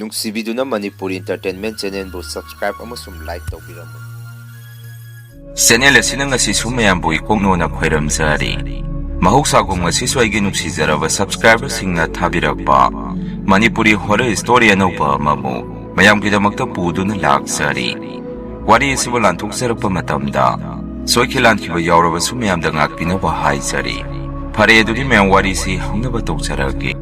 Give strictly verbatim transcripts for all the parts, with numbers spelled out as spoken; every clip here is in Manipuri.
ꯅꯨꯡꯁꯤꯕꯤꯗꯨꯅ ꯃꯅꯤꯄꯨꯔꯤ Entertainment Channelꯕꯨ subscribe ꯑꯃꯁꯨꯡ like ꯇꯧꯕꯤꯔꯝꯃꯨ꯫ Channel ꯑꯁꯤꯅ ꯉꯁꯤꯁꯨ ꯃꯌꯥꯝꯕꯨ ꯏꯀꯣꯛꯅꯣꯅ ꯈꯣꯏꯔꯝꯖꯔꯤ꯫ ꯃꯍꯧꯁꯥꯒꯨꯝ ꯉꯁꯤꯁꯨ ꯑꯩꯒꯤ ꯅꯨꯡꯁꯤꯖꯔꯕ subscriberꯁꯤꯡꯅ ꯊꯥꯕꯤꯔꯛꯄ ꯃꯅꯤꯄꯨꯔꯤ horror story ꯑꯅꯧꯕ ꯑꯃꯕꯨ ꯃꯌꯥꯝꯒꯤꯗꯃꯛꯇ ꯄꯨꯗꯨꯅ ꯂꯥꯛꯆꯔꯤ꯫ ꯋꯥꯔꯤ ꯑꯁꯤꯕꯨ ꯂꯥꯟꯊꯣꯛꯆꯔꯛꯄ ꯃꯇꯝꯗ ꯁꯣꯏꯈꯤ ꯂꯥꯟꯈꯤꯕ ꯌꯥꯎꯔꯕꯁꯨ ꯃꯌꯥꯝꯗ ꯉꯥꯛꯄꯤꯅꯕ ꯍꯥꯏꯖꯔꯤ꯫ ꯐꯔꯦ, ꯑꯗꯨꯗꯤ ꯃꯌꯥꯝ ꯋꯥꯔꯤꯁꯤ ꯍꯧꯅꯕ ꯇꯧꯖꯔꯛꯀꯦ꯫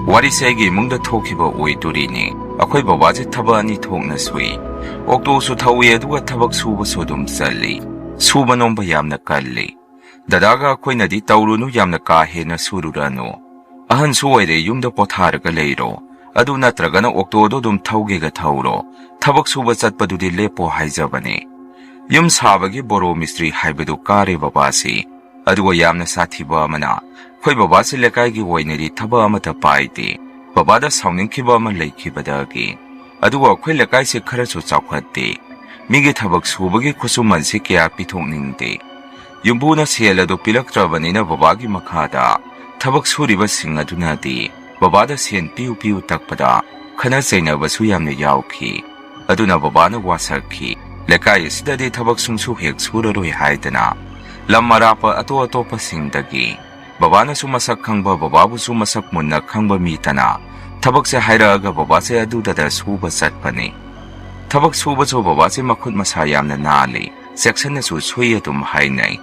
ꯋꯥꯔꯤꯁꯦ ꯑꯩꯒꯤ ꯏꯃꯨꯡꯗ ꯊꯣꯛꯈꯤꯕ ꯑꯣꯏꯗꯣꯔꯤꯅꯦ꯫ ꯑꯩꯈꯣꯏ ꯕꯕꯥꯁꯦ ꯊꯕꯛ ꯑꯅꯤ ꯊꯣꯛꯅ ꯁꯨꯏ꯫ ꯑꯣꯛꯇꯣꯁꯨ ꯊꯧꯏ, ꯑꯗꯨꯒ ꯊꯕꯛ ꯁꯨꯕꯁꯨ ꯑꯗꯨꯝ ꯆꯠꯂꯤ꯫ ꯁꯨꯕ ꯅꯣꯝꯕ ꯌꯥꯝꯅ ꯀꯜꯂꯤ꯫ ꯗꯗꯥꯒ ꯑꯩꯈꯣꯏꯅꯗꯤ "ꯇꯧꯔꯨꯅꯨ, ꯌꯥꯝꯅ ꯀꯥ ꯍꯦꯟꯅ ꯁꯨꯔꯨꯔꯅꯨ꯫ ꯑꯍꯟꯁꯨ ꯑꯣꯏꯔꯦ, ꯌꯨꯝꯗ ꯄꯣꯊꯥꯔꯒ ꯂꯩꯔꯣ꯫ ꯑꯗꯨ ꯅꯠꯇ꯭ꯔꯒꯅ ꯑꯣꯛꯇꯣꯗꯣ ꯑꯗꯨꯝ ꯊꯧꯒꯦꯒ ꯊꯧꯔꯣ꯫ ꯊꯕꯛ ꯁꯨꯕ ꯆꯠꯄꯗꯨꯗꯤ ꯂꯦꯞꯄꯣ" ꯍꯥꯏꯖꯕꯅꯦ꯫ ꯌꯨꯝ ꯁꯥꯕꯒꯤ ꯕꯣꯔꯣ ꯃꯤꯁꯇ꯭ꯔꯤ ꯍꯥꯏꯕꯗꯨ ꯀꯥꯔꯦ ꯕꯕꯥꯁꯤ꯫ ꯑꯗꯨꯒ ꯌꯥꯝꯅ ꯁꯥꯊꯤꯕ ꯑꯃꯅ, ꯑꯩꯈꯣꯏ ꯕꯕꯥꯁꯤ ꯂꯩꯀꯥꯏꯒꯤ ꯑꯣꯏꯅꯗꯤ ꯊꯕꯛ ꯑꯃꯠꯇ ꯄꯥꯏꯗꯦ꯫ ꯕꯕꯥꯗ ꯁꯥꯎꯅꯤꯡꯈꯤꯕ ꯑꯃ ꯂꯩꯈꯤꯕꯗꯒꯤ꯫ ꯑꯗꯨꯒ ꯑꯩꯈꯣꯏ ꯂꯩꯀꯥꯏꯁꯤ ꯈꯔꯁꯨ ꯆꯥꯎꯈꯠꯇꯦ꯫ ꯃꯤꯒꯤ ꯊꯕꯛ ꯁꯨꯕꯒꯤ ꯈꯨꯠꯁꯨꯃꯟꯁꯤ ꯀꯌꯥ ꯄꯤꯊꯣꯛꯅꯤꯡꯗꯦ꯫ ꯌꯨꯝꯕꯨꯅ ꯁꯦꯜ ꯑꯗꯨ ꯄꯤꯔꯛꯇ꯭ꯔꯕꯅꯤꯅ ꯕꯕꯥꯒꯤ ꯃꯈꯥꯗ ꯊꯕꯛ ꯁꯨꯔꯤꯕꯁꯤꯡ ꯑꯗꯨꯅꯗꯤ ꯕꯕꯥꯗ ꯁꯦꯟ ꯄꯤꯌꯨ ꯄꯤꯌꯨ ꯇꯛꯄꯗ ꯈꯠꯅ ꯆꯩꯅꯕꯁꯨ ꯌꯥꯝꯅ ꯌꯥꯎꯈꯤ꯫ ꯑꯗꯨꯅ ꯕꯕꯥꯅ ꯋꯥꯁꯛꯈꯤ꯫ ꯂꯩꯀꯥꯏ ꯑꯁꯤꯗꯗꯤ ꯊꯕꯛ ꯁꯨꯡꯁꯨ ꯍꯦꯛ ꯁꯨꯔꯔꯣꯏ ꯍꯥꯏꯗꯅ ꯂꯝ ꯑꯔꯥꯞꯄ ꯑꯇꯣꯞ ꯑꯇꯣꯞꯄꯁꯤꯡꯗꯒꯤ ꯕꯕꯥꯅꯁꯨ ꯃꯁꯛ ꯈꯪꯕ, ꯕꯕꯥꯕꯨꯁꯨ ꯃꯁꯛ ꯃꯨꯟꯅ ꯈꯪꯕ ꯃꯤ ꯇꯅ ꯊꯕꯛꯁꯦ ꯍꯥꯏꯔꯛꯑꯒ ꯕꯕꯥꯁꯦ ꯑꯗꯨꯗꯗ ꯁꯨꯕ ꯆꯠꯄꯅꯤ꯫ ꯊꯕꯛ ꯁꯨꯕꯁꯨ ꯕꯕꯥꯁꯦ ꯃꯈꯨꯠ ꯃꯁꯥ ꯌꯥꯝꯅ ꯅꯥꯜꯂꯤ, ꯆꯦꯛꯁꯤꯟꯅꯁꯨ ꯁꯨꯏ ꯑꯗꯨꯝ ꯍꯥꯏꯅꯩ꯫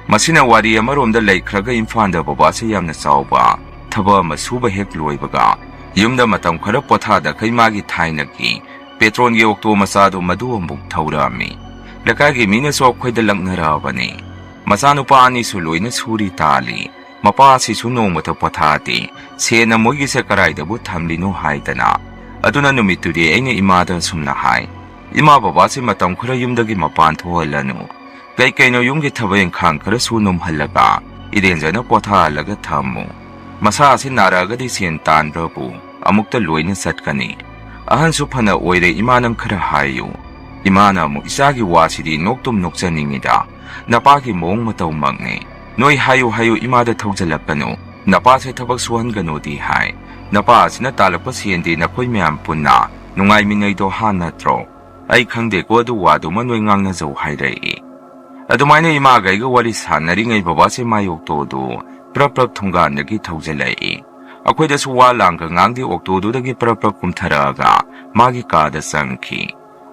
ꯃꯁꯤꯅ ꯋꯥꯔꯤ ꯑꯃꯔꯣꯝꯗ ꯂꯩꯈ꯭ꯔꯒ, ꯏꯝꯐꯥꯜꯗ ꯕꯕꯥꯁꯦ ꯌꯥꯝꯅ ꯆꯥꯎꯕ ꯊꯕꯛ ꯑꯃ ꯁꯨꯕ ꯍꯦꯛ ꯂꯣꯏꯕꯒ ꯌꯨꯝꯗ ꯃꯇꯝ ꯈꯔ ꯄꯣꯊꯥꯗꯈꯩ ꯃꯥꯒꯤ ꯊꯥꯏꯅꯒꯤ ꯄꯦꯇ꯭ꯔꯣꯟꯒꯤ ꯑꯣꯛꯇꯣ ꯃꯆꯥꯗꯨ ꯃꯗꯨ ꯑꯃꯨꯛ ꯊꯧꯔꯛꯑꯝꯃꯤ꯫ ꯂꯩꯀꯥꯏꯒꯤ ꯃꯤꯅꯁꯨ ꯑꯩꯈꯣꯏꯗ ꯂꯛꯅꯔꯛꯑꯕꯅꯤ꯫ ꯃꯆꯥꯅꯨꯄꯥ ꯑꯅꯤꯁꯨ ꯂꯣꯏꯅ ꯁꯨꯔꯤ ꯇꯥꯜꯂꯤ꯫ ꯃꯄꯥ ꯑꯁꯤꯁꯨ ꯅꯣꯡꯃꯇ ꯄꯣꯊꯥꯗꯦ꯫ ꯁꯦꯟꯅ ꯃꯣꯏꯒꯤꯁꯦ ꯀꯔꯥꯏꯗꯕꯨ ꯊꯝꯂꯤꯅꯣ ꯍꯥꯏꯗꯅ꯫ ꯑꯗꯨꯅ ꯅꯨꯃꯤꯠꯇꯨꯗꯤ ꯑꯩꯅ ꯏꯃꯥꯗ ꯑꯁꯨꯝꯅ ꯍꯥꯏ, "ꯏꯃꯥ, ꯕꯕꯥꯁꯦ ꯃꯇꯝ ꯈꯔ ꯌꯨꯝꯗꯒꯤ ꯃꯄꯥꯟ ꯊꯣꯛꯍꯜꯂꯅꯨ꯫ ꯀꯩ ꯀꯩꯅꯣ ꯌꯨꯝꯒꯤ ꯊꯕꯛ ꯏꯪꯈꯥꯡ ꯈꯔꯁꯨ ꯅꯣꯝꯍꯜꯂꯒ ꯏꯔꯦꯟꯖꯅ ꯄꯣꯊꯥꯍꯜꯂꯒ ꯊꯝꯃꯨ꯫ ꯃꯁꯥ ꯑꯁꯤ ꯅꯥꯔꯛꯑꯒꯗꯤ ꯁꯦꯟ ꯇꯥꯟꯕꯕꯨ ꯑꯃꯨꯛꯇ ꯂꯣꯏꯅ ꯆꯠꯀꯅꯤ꯫ ꯑꯍꯟꯁꯨ ꯐꯅ ꯑꯣꯏꯔꯦ ꯏꯃꯥ, ꯅꯪ ꯈꯔ ꯍꯥꯏꯌꯨ"꯫ ꯏꯃꯥꯅ ꯑꯃꯨꯛ, "ꯏꯆꯥꯒꯤ ꯋꯥꯁꯤꯗꯤ ꯅꯣꯛꯇꯨꯝ ꯅꯣꯛꯆꯅꯤꯡꯉꯤꯗ꯫ ꯅꯄꯥꯒꯤ ꯃꯑꯣꯡ ꯃꯇꯧꯃꯛꯅꯤ꯫ ꯅꯣꯏ ꯍꯥꯏꯌꯨ ꯍꯥꯏꯌꯨ, ꯏꯃꯥꯗ ꯊꯧꯖꯜꯂꯛꯀꯅꯨ꯫ "ꯅꯄꯥꯁꯦ ꯊꯕꯛ ꯁꯨꯍꯟꯒꯅꯨꯗꯤ ꯍꯥꯏ꯫ ꯅꯄꯥ ꯑꯁꯤꯅ ꯇꯥꯜꯂꯛꯄ ꯁꯦꯟꯗꯤ ꯅꯈꯣꯏ ꯃꯌꯥꯝ ꯄꯨꯟꯅ ꯅꯨꯡꯉꯥꯏꯃꯤꯟꯅꯩꯗꯣ ꯍꯥ ꯅꯠꯇ꯭ꯔꯣ? ꯑꯩ ꯈꯪꯗꯦꯀꯣ, ꯑꯗꯨ ꯋꯥꯗꯨꯃ ꯅꯣꯏ ꯉꯥꯡꯅꯖꯧ" ꯍꯥꯏꯔꯛꯏ꯫ ꯑꯗꯨꯃꯥꯏꯅ ꯏꯃꯥꯒ ꯑꯩꯒ ꯋꯥꯔꯤ ꯁꯥꯟꯅꯔꯤꯉꯩ ꯕꯕꯥꯁꯦ ꯃꯥꯏ ꯑꯣꯛꯇꯣꯗꯨ ꯄ꯭ꯔꯞ ꯄ꯭ꯔꯞ ꯊꯣꯡꯒꯥꯟꯗꯒꯤ ꯊꯧꯖꯤꯜꯂꯛꯏ꯫ ꯑꯩꯈꯣꯏꯗꯁꯨ ꯋꯥ ꯂꯥꯡꯒ ꯉꯥꯡꯗꯦ, ꯑꯣꯛꯇꯣꯗꯨꯗꯒꯤ ꯄ꯭ꯔꯞ ꯄ꯭ꯔꯞ ꯀꯨꯝꯊꯔꯛꯑꯒ ꯃꯥꯒꯤ ꯀꯥꯗ ꯆꯪꯈꯤ꯫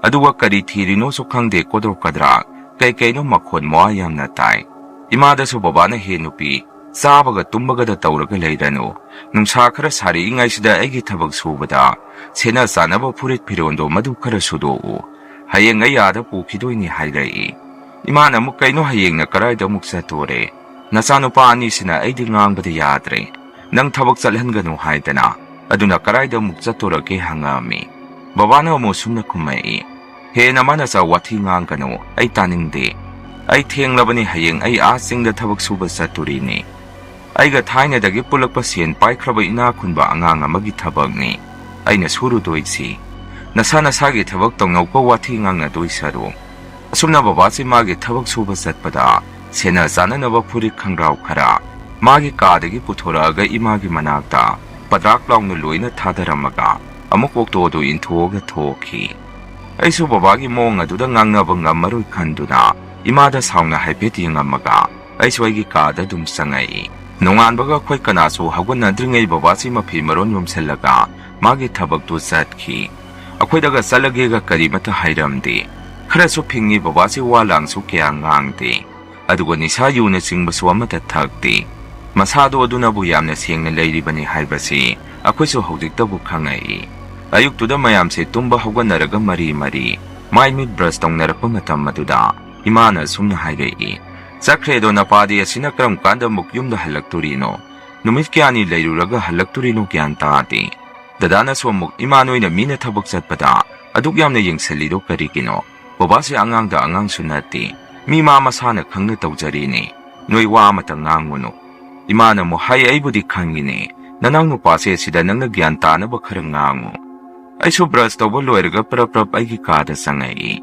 ꯑꯗꯨꯒ ꯀꯔꯤ ꯊꯤꯔꯤꯅꯣꯁꯨ ꯈꯪꯗꯦ, ꯀꯣꯗ꯭ꯔꯣꯛ ꯀꯗ꯭ꯔꯥꯛ ꯀꯩ ꯀꯩꯅꯣ ꯃꯈꯣꯟ ꯃꯋꯥ ꯌꯥꯝꯅ ꯇꯥꯏ꯫ ꯏꯃꯥꯗꯁꯨ ꯕꯕꯥꯅ "ꯍꯦ ꯅꯨꯄꯤ, ꯆꯥꯕꯒ ꯇꯨꯝꯕꯒꯗ ꯇꯧꯔꯒ ꯂꯩꯔꯅꯨ꯫ ꯅꯨꯡꯁꯥ ꯈꯔ ꯁꯥꯔꯛꯏꯉꯩꯁꯤꯗ ꯑꯩꯒꯤ ꯊꯕꯛ ꯁꯨꯕꯗ ꯁꯦꯠꯅ ꯆꯥꯅꯕ ꯐꯨꯔꯤꯠ ꯐꯤꯔꯣꯟꯗꯣ ꯃꯗꯨ ꯈꯔ ꯁꯨꯗꯣꯛꯎ꯫ ꯍꯌꯦꯡ ꯑꯩ ꯑꯥꯗ ꯄꯨꯈꯤꯗꯣꯏꯅꯤ" ꯍꯥꯏꯔꯛꯏ꯫ ꯏꯃꯥꯅ ꯑꯃꯨꯛ, "ꯀꯩꯅꯣ, ꯍꯌꯦꯡꯅ ꯀꯔꯥꯏꯗ ꯑꯃꯨꯛ ꯆꯠꯇꯣꯔꯦ? ꯅꯆꯥꯅꯨꯄꯥ ꯑꯅꯤꯁꯤꯅ ꯑꯩꯗꯤ ꯉꯥꯡꯕꯗ ꯌꯥꯗ꯭ꯔꯦ꯫ ꯅꯪ ꯊꯕꯛ ꯆꯠꯍꯟꯒꯅꯨ ꯍꯥꯏꯗꯅ, ꯑꯗꯨꯅ ꯀꯔꯥꯏꯗ ꯑꯃꯨꯛ ꯆꯠꯇꯣꯔꯒꯦ?" ꯍꯪꯉꯛꯑꯝꯃꯤ꯫ ꯕꯕꯥꯅ ꯑꯃꯨꯛ ꯁꯨꯝꯅ ꯈꯨꯝꯃꯛꯏ, "ꯍꯦ ꯅꯃꯥ ꯅꯆꯥ, ꯋꯥꯊꯤ ꯉꯥꯡꯒꯅꯨ, ꯑꯩ ꯇꯥꯅꯤꯡꯗꯦ꯫ ꯑꯩ ꯊꯦꯡꯂꯕꯅꯤ, ꯍꯌꯦꯡ ꯑꯩ ꯑꯥ ꯆꯤꯡꯗ ꯊꯕꯛ ꯁꯨꯕ ꯆꯠꯇꯣꯔꯤꯅꯤ꯫ ꯑꯩꯒ ꯊꯥꯏꯅꯗꯒꯤ ꯄꯨꯜꯂꯛꯄ ꯁꯦꯟ ꯄꯥꯏꯈ꯭ꯔꯕ ꯏꯅꯥ ꯈꯨꯟꯕ ꯑꯉꯥꯡ ꯑꯃꯒꯤ ꯊꯕꯛꯅꯤ ꯑꯩꯅ ꯁꯨꯔꯨꯗꯣꯏꯁꯤ꯫ ꯅꯁꯥ ꯅꯁꯥꯒꯤ ꯊꯕꯛ ꯇꯧꯅꯧꯀꯣ, ꯋꯥꯊꯤ ꯉꯥꯡꯅꯗꯣꯏ ꯁꯔꯨꯛ"꯫ ꯑꯁꯨꯝꯅ ꯕꯕꯥꯁꯤ ꯃꯥꯒꯤ ꯊꯕꯛ ꯁꯨꯕ ꯆꯠꯄꯗ ꯁꯦꯟꯅ ꯆꯥꯅꯅꯕ ꯐꯨꯔꯤꯠ ꯈꯪꯒ꯭ꯔꯥꯎ ꯈꯔ ꯃꯥꯒꯤ ꯀꯥꯗꯒꯤ ꯄꯨꯊꯣꯔꯛꯑꯒ ꯏꯃꯥꯒꯤ ꯃꯅꯥꯛꯇ ꯄꯗ꯭ꯔꯥꯛ ꯂꯥꯎꯅ ꯂꯣꯏꯅ ꯊꯥꯗꯔꯝꯃꯒ ꯑꯃꯨꯛ ꯑꯣꯛꯇꯣꯗꯨ ꯏꯟꯊꯣꯛꯑꯒ ꯊꯣꯛꯈꯤ꯫ ꯑꯩꯁꯨ ꯕꯕꯥꯒꯤ ꯃꯑꯣꯡ ꯑꯗꯨꯗ ꯉꯥꯡꯅꯕ ꯉꯝꯃꯔꯣꯏ ꯈꯟꯗꯨꯅ ꯏꯃꯥꯗ ꯁꯥꯎꯅ ꯍꯥꯏꯐꯦꯠ ꯌꯦꯡꯉꯝꯃꯒ ꯑꯩꯁꯨ ꯑꯩꯒꯤ ꯀꯥꯗ ꯑꯗꯨꯝ ꯆꯪꯉꯛꯏ꯫ ꯅꯣꯡꯉꯥꯟꯕꯒ ꯑꯩꯈꯣꯏ ꯀꯅꯥꯁꯨ ꯍꯧꯒꯠꯅꯗ꯭ꯔꯤꯉꯩ ꯕꯕꯥꯁꯤ ꯃꯐꯤ ꯃꯔꯣꯟ ꯌꯣꯝꯁꯤꯜꯂꯒ ꯃꯥꯒꯤ ꯊꯕꯛꯇꯨ ꯆꯠꯈꯤ꯫ ꯑꯩꯈꯣꯏꯗꯒ ꯆꯠꯂꯒꯦꯒ ꯀꯔꯤꯃꯠꯇ ꯍꯥꯏꯔꯝꯗꯦ꯫ ꯈꯔꯁꯨ ꯐꯤꯡꯉꯤ, ꯕꯕꯥꯁꯤ ꯋꯥ ꯂꯥꯡꯁꯨ ꯀꯌꯥ ꯉꯥꯡꯗꯦ꯫ ꯑꯗꯨꯒ ꯅꯤꯁꯥ ꯌꯨꯅꯆꯤꯡꯕꯁꯨ ꯑꯃꯠꯇ ꯊꯛꯇꯦ꯫ ꯃꯁꯥꯗꯣ ꯑꯗꯨꯅꯕꯨ ꯌꯥꯝꯅ ꯁꯦꯡꯅ ꯂꯩꯔꯤꯕꯅꯤ ꯍꯥꯏꯕꯁꯤ ꯑꯩꯈꯣꯏꯁꯨ ꯍꯧꯖꯤꯛꯇꯕꯨ ꯈꯪꯉꯛꯏ꯫ ꯑꯌꯨꯛꯇꯨꯗ ꯃꯌꯥꯝꯁꯦ ꯇꯨꯝꯕ ꯍꯧꯒꯠꯅꯔꯒ ꯃꯔꯤ ꯃꯔꯤ ꯃꯥꯏ ꯃꯤꯠ ꯕ꯭ꯔꯁ ꯇꯧꯅꯔꯛꯄ ꯃꯇꯝ ꯑꯗꯨꯗ ꯏꯃꯥꯅ ꯑꯁꯨꯝꯅ ꯍꯥꯏꯔꯛꯏ, "ꯆꯠꯈ꯭ꯔꯦꯗꯣ ꯅꯄꯥꯗꯤ, ꯑꯁꯤꯅ ꯀꯔꯝ ꯀꯥꯟꯗ ꯑꯃꯨꯛ ꯌꯨꯝꯗ ꯍꯜꯂꯛꯇꯣꯔꯤꯅꯣ? ꯅꯨꯃꯤꯠ ꯀꯌꯥꯅꯤ ꯂꯩꯔꯨꯔꯒ ꯍꯜꯂꯛꯇꯣꯔꯤꯅꯣ ꯒ꯭ꯌꯥꯟ ꯇꯥꯗꯦ꯫ ꯗꯗꯥꯅꯁꯨ ꯑꯃꯨꯛ, 'ꯏꯃꯥ, ꯅꯣꯏꯅ ꯃꯤꯅ ꯊꯕꯛ ꯆꯠꯄꯗ ꯑꯗꯨꯛ ꯌꯥꯝꯅ ꯌꯦꯡꯁꯤꯜꯂꯤꯗꯣ ꯀꯔꯤꯒꯤꯅꯣ? ꯕꯕꯥꯁꯦ ꯑꯉꯥꯡꯗ ꯑꯉꯥꯡꯁꯨ ꯅꯠꯇꯦ꯫ ꯃꯤ ꯃꯥ ꯃꯁꯥꯅ ꯈꯪꯅ ꯇꯧꯖꯔꯤꯅꯦ꯫ ꯅꯣꯏ ꯋꯥ ꯑꯃꯇ ꯉꯥꯡꯉꯨꯅꯨ.' ꯏꯃꯥꯅ ꯑꯃꯨꯛ ꯍꯥꯏ, "ꯑꯩꯕꯨꯗꯤ ꯈꯪꯉꯤꯅꯦ, ꯅꯅꯥꯎ ꯅꯨꯄꯥꯁꯦ ꯑꯁꯤꯗ ꯅꯪꯅ ꯒ꯭ꯌꯥꯟ ꯇꯥꯅꯕ ꯈꯔ ꯉꯥꯡꯉꯨ"꯫ ꯑꯩꯁꯨ ꯕ꯭ꯔꯁ ꯇꯧꯕ ꯂꯣꯏꯔꯒ ꯄ꯭ꯔꯞ ꯄ꯭ꯔꯞ ꯑꯩꯒꯤ ꯀꯥꯗ ꯆꯪꯉꯛꯏ꯫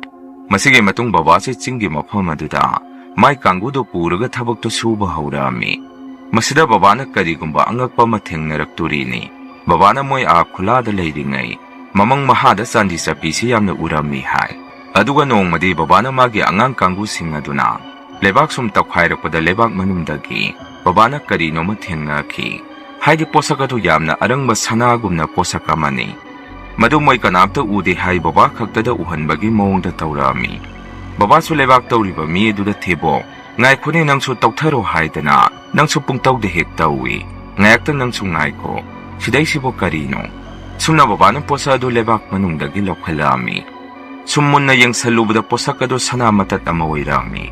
ꯃꯁꯤꯒꯤ ꯃꯇꯨꯡ ꯕꯕꯥꯁꯦ ꯆꯤꯡꯒꯤ ꯃꯐꯝ ꯑꯗꯨꯗ ꯃꯥꯏ ꯀꯥꯡꯕꯨꯗꯣ ꯄꯨꯔꯒ ꯊꯕꯛꯇꯣ ꯁꯨꯕ ꯍꯧꯔꯛꯑꯝꯃꯤ꯫ ꯃꯁꯤꯗ ꯕꯕꯥꯅ ꯀꯔꯤꯒꯨꯝꯕ ꯑꯉꯛꯄ ꯑꯃ ꯊꯦꯡꯅꯔꯛꯇꯣꯔꯤꯅꯤ꯫ ꯕꯕꯥꯅ ꯃꯣꯏ ꯑꯥ ꯈꯨꯂꯥꯗ ꯂꯩꯔꯤꯉꯩ ꯃꯃꯪ ꯃꯍꯥꯗ ꯆꯥꯟꯗꯤ ꯆꯠꯄꯤꯁꯤ ꯌꯥꯝꯅ ꯎꯔꯝꯃꯤ ꯍꯥꯏ꯫ ꯑꯗꯨꯒ ꯅꯣꯡꯃꯗꯤ ꯕꯕꯥꯅ ꯃꯥꯒꯤ ꯑꯉꯥꯡ ꯀꯥꯡꯕꯨꯁꯤꯡ ꯑꯗꯨꯅ ꯂꯩꯕꯥꯛ ꯁꯨꯝ ꯇꯧꯈꯥꯏꯔꯛꯄꯗ ꯂꯩꯕꯥꯛ ꯃꯅꯨꯡꯗꯒꯤ ꯕꯕꯥꯅ ꯀꯔꯤꯅꯣꯃ ꯊꯦꯡꯅꯈꯤ꯫ ꯍꯥꯏꯗꯤ ꯄꯣꯠꯁꯛ ꯑꯗꯨ ꯌꯥꯝꯅ ꯑꯔꯪꯕ ꯁꯅꯥꯒꯨꯝꯅ ꯄꯣꯠꯁꯛ ꯑꯃꯅꯤ꯫ ꯃꯗꯨ ꯃꯣꯏ ꯀꯅꯥꯝꯇ ꯎꯗꯦ ꯍꯥꯏ, ꯕꯕꯥ ꯈꯛꯇꯗ ꯎꯍꯟꯕꯒꯤ ꯃꯑꯣꯡꯗ ꯇꯧꯔꯛꯑꯝꯃꯤ꯫ ꯕꯕꯥꯁꯨ ꯂꯩꯕꯥꯛ ꯇꯧꯔꯤꯕ ꯃꯤ ꯑꯗꯨꯗ ꯊꯦꯕꯣ, "ꯉꯥꯏꯈꯣꯅꯦ, ꯅꯪꯁꯨ ꯇꯧꯊꯔꯣ" ꯍꯥꯏꯗꯅ, "ꯅꯪꯁꯨ ꯄꯨꯡꯇꯧꯗ ꯍꯦꯛ ꯇꯧꯏ꯫ ꯉꯥꯏꯍꯥꯛꯇꯪ ꯅꯪꯁꯨ ꯉꯥꯏꯈꯣ꯫ ꯁꯤꯗꯩꯁꯤꯕꯨ ꯀꯔꯤꯅꯣ?" ꯁꯨꯝꯅ ꯕꯕꯥꯅ ꯄꯣꯠꯁꯛ ꯑꯗꯨ ꯂꯩꯕꯥꯛ ꯃꯅꯨꯡꯗꯒꯤ ꯂꯧꯈꯠꯂꯛꯑꯝꯃꯤ꯫ ꯁꯨꯝ ꯃꯨꯟꯅ ꯌꯦꯡꯁꯜꯂꯨꯕꯗ ꯄꯣꯠꯁꯛ ꯑꯗꯨ ꯁꯅꯥ ꯃꯇꯠ ꯑꯃ ꯑꯣꯏꯔꯝꯃꯤ꯫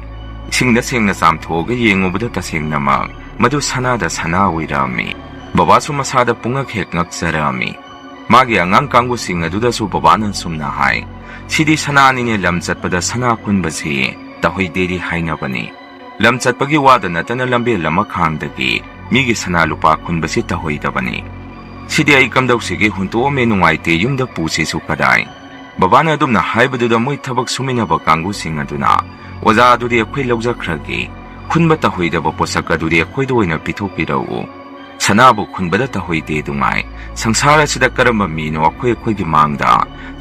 ꯏꯁꯤꯡꯗ ꯁꯦꯡꯅ ꯆꯥꯝꯊꯣꯛꯑꯒ ꯌꯦꯡꯉꯨꯕꯗ ꯇꯁꯦꯡꯅꯃꯛ ꯃꯗꯨ ꯁꯅꯥꯗ ꯁꯅꯥ ꯑꯣꯏꯔꯝꯃꯤ꯫ ꯕꯕꯥꯁꯨ ꯃꯁꯥꯗ ꯄꯨꯡꯉꯛ ꯍꯦꯛ ꯉꯛꯆꯔꯝꯃꯤ꯫ ꯃꯥꯒꯤ ꯑꯉꯥꯡ ꯀꯥꯡꯕꯨꯁꯤꯡ ꯑꯗꯨꯗꯁꯨ ꯕꯕꯥꯅ ꯑꯁꯨꯝꯅ ꯍꯥꯏ, "ꯁꯤꯗꯤ ꯁꯅꯥꯅꯤꯅꯦ, ꯂꯝ ꯆꯠꯄꯗ ꯁꯅꯥ ꯈꯨꯟꯕꯁꯤ ꯇꯧꯍꯩꯗꯦꯗꯤ ꯍꯥꯏꯅꯕꯅꯤ꯫ ꯂꯝ ꯆꯠꯄꯒꯤ ꯋꯥꯗ ꯅꯠꯇꯅ ꯂꯝꯕꯦꯜ ꯑꯃꯈꯥꯡꯗꯒꯤ ꯃꯤꯒꯤ ꯁꯅꯥ ꯂꯨꯄꯥ ꯈꯨꯟꯕꯁꯤ ꯇꯧꯍꯩꯗꯕꯅꯤ꯫ ꯁꯤꯗꯤ ꯑꯩ ꯀꯝꯗꯧꯁꯤꯒꯦ, ꯍꯨꯟꯇꯣꯛꯑꯝꯃꯦ, ꯅꯨꯡꯉꯥꯏꯇꯦ, ꯌꯨꯝꯗ ꯄꯨꯁꯤꯁꯨ ꯀꯗꯥꯏ?" ꯕꯕꯥꯅ ꯑꯗꯨꯝꯅ ꯍꯥꯏꯕꯗꯨꯗ ꯃꯣꯏ ꯊꯕꯛ ꯁꯨꯃꯤꯟꯅꯕ ꯀꯥꯡꯕꯨꯁꯤꯡ ꯑꯗꯨꯅ, "ꯑꯣꯖꯥ, ꯑꯗꯨꯗꯤ ꯑꯩꯈꯣꯏ ꯂꯧꯖꯈ꯭ꯔꯒꯦ꯫ ꯈꯨꯟꯕ ꯇꯧꯍꯩꯗꯕ ꯄꯣꯠꯁꯛ ꯑꯗꯨꯗꯤ ꯑꯩꯈꯣꯏꯗ ꯑꯣꯏꯅ ꯄꯤꯊꯣꯛꯄꯤꯔꯛꯎ꯫ ꯁꯅꯥꯕꯨ ꯈꯨꯟꯕꯗ ꯇꯧꯍꯩꯗꯦ ꯑꯗꯨꯉꯥꯏ꯫ ꯁꯪꯁꯥꯔ ꯑꯁꯤꯗ ꯀꯔꯝꯕ ꯃꯤꯅꯣ ꯑꯩꯈꯣꯏ ꯑꯩꯈꯣꯏꯒꯤ ꯃꯥꯡꯗ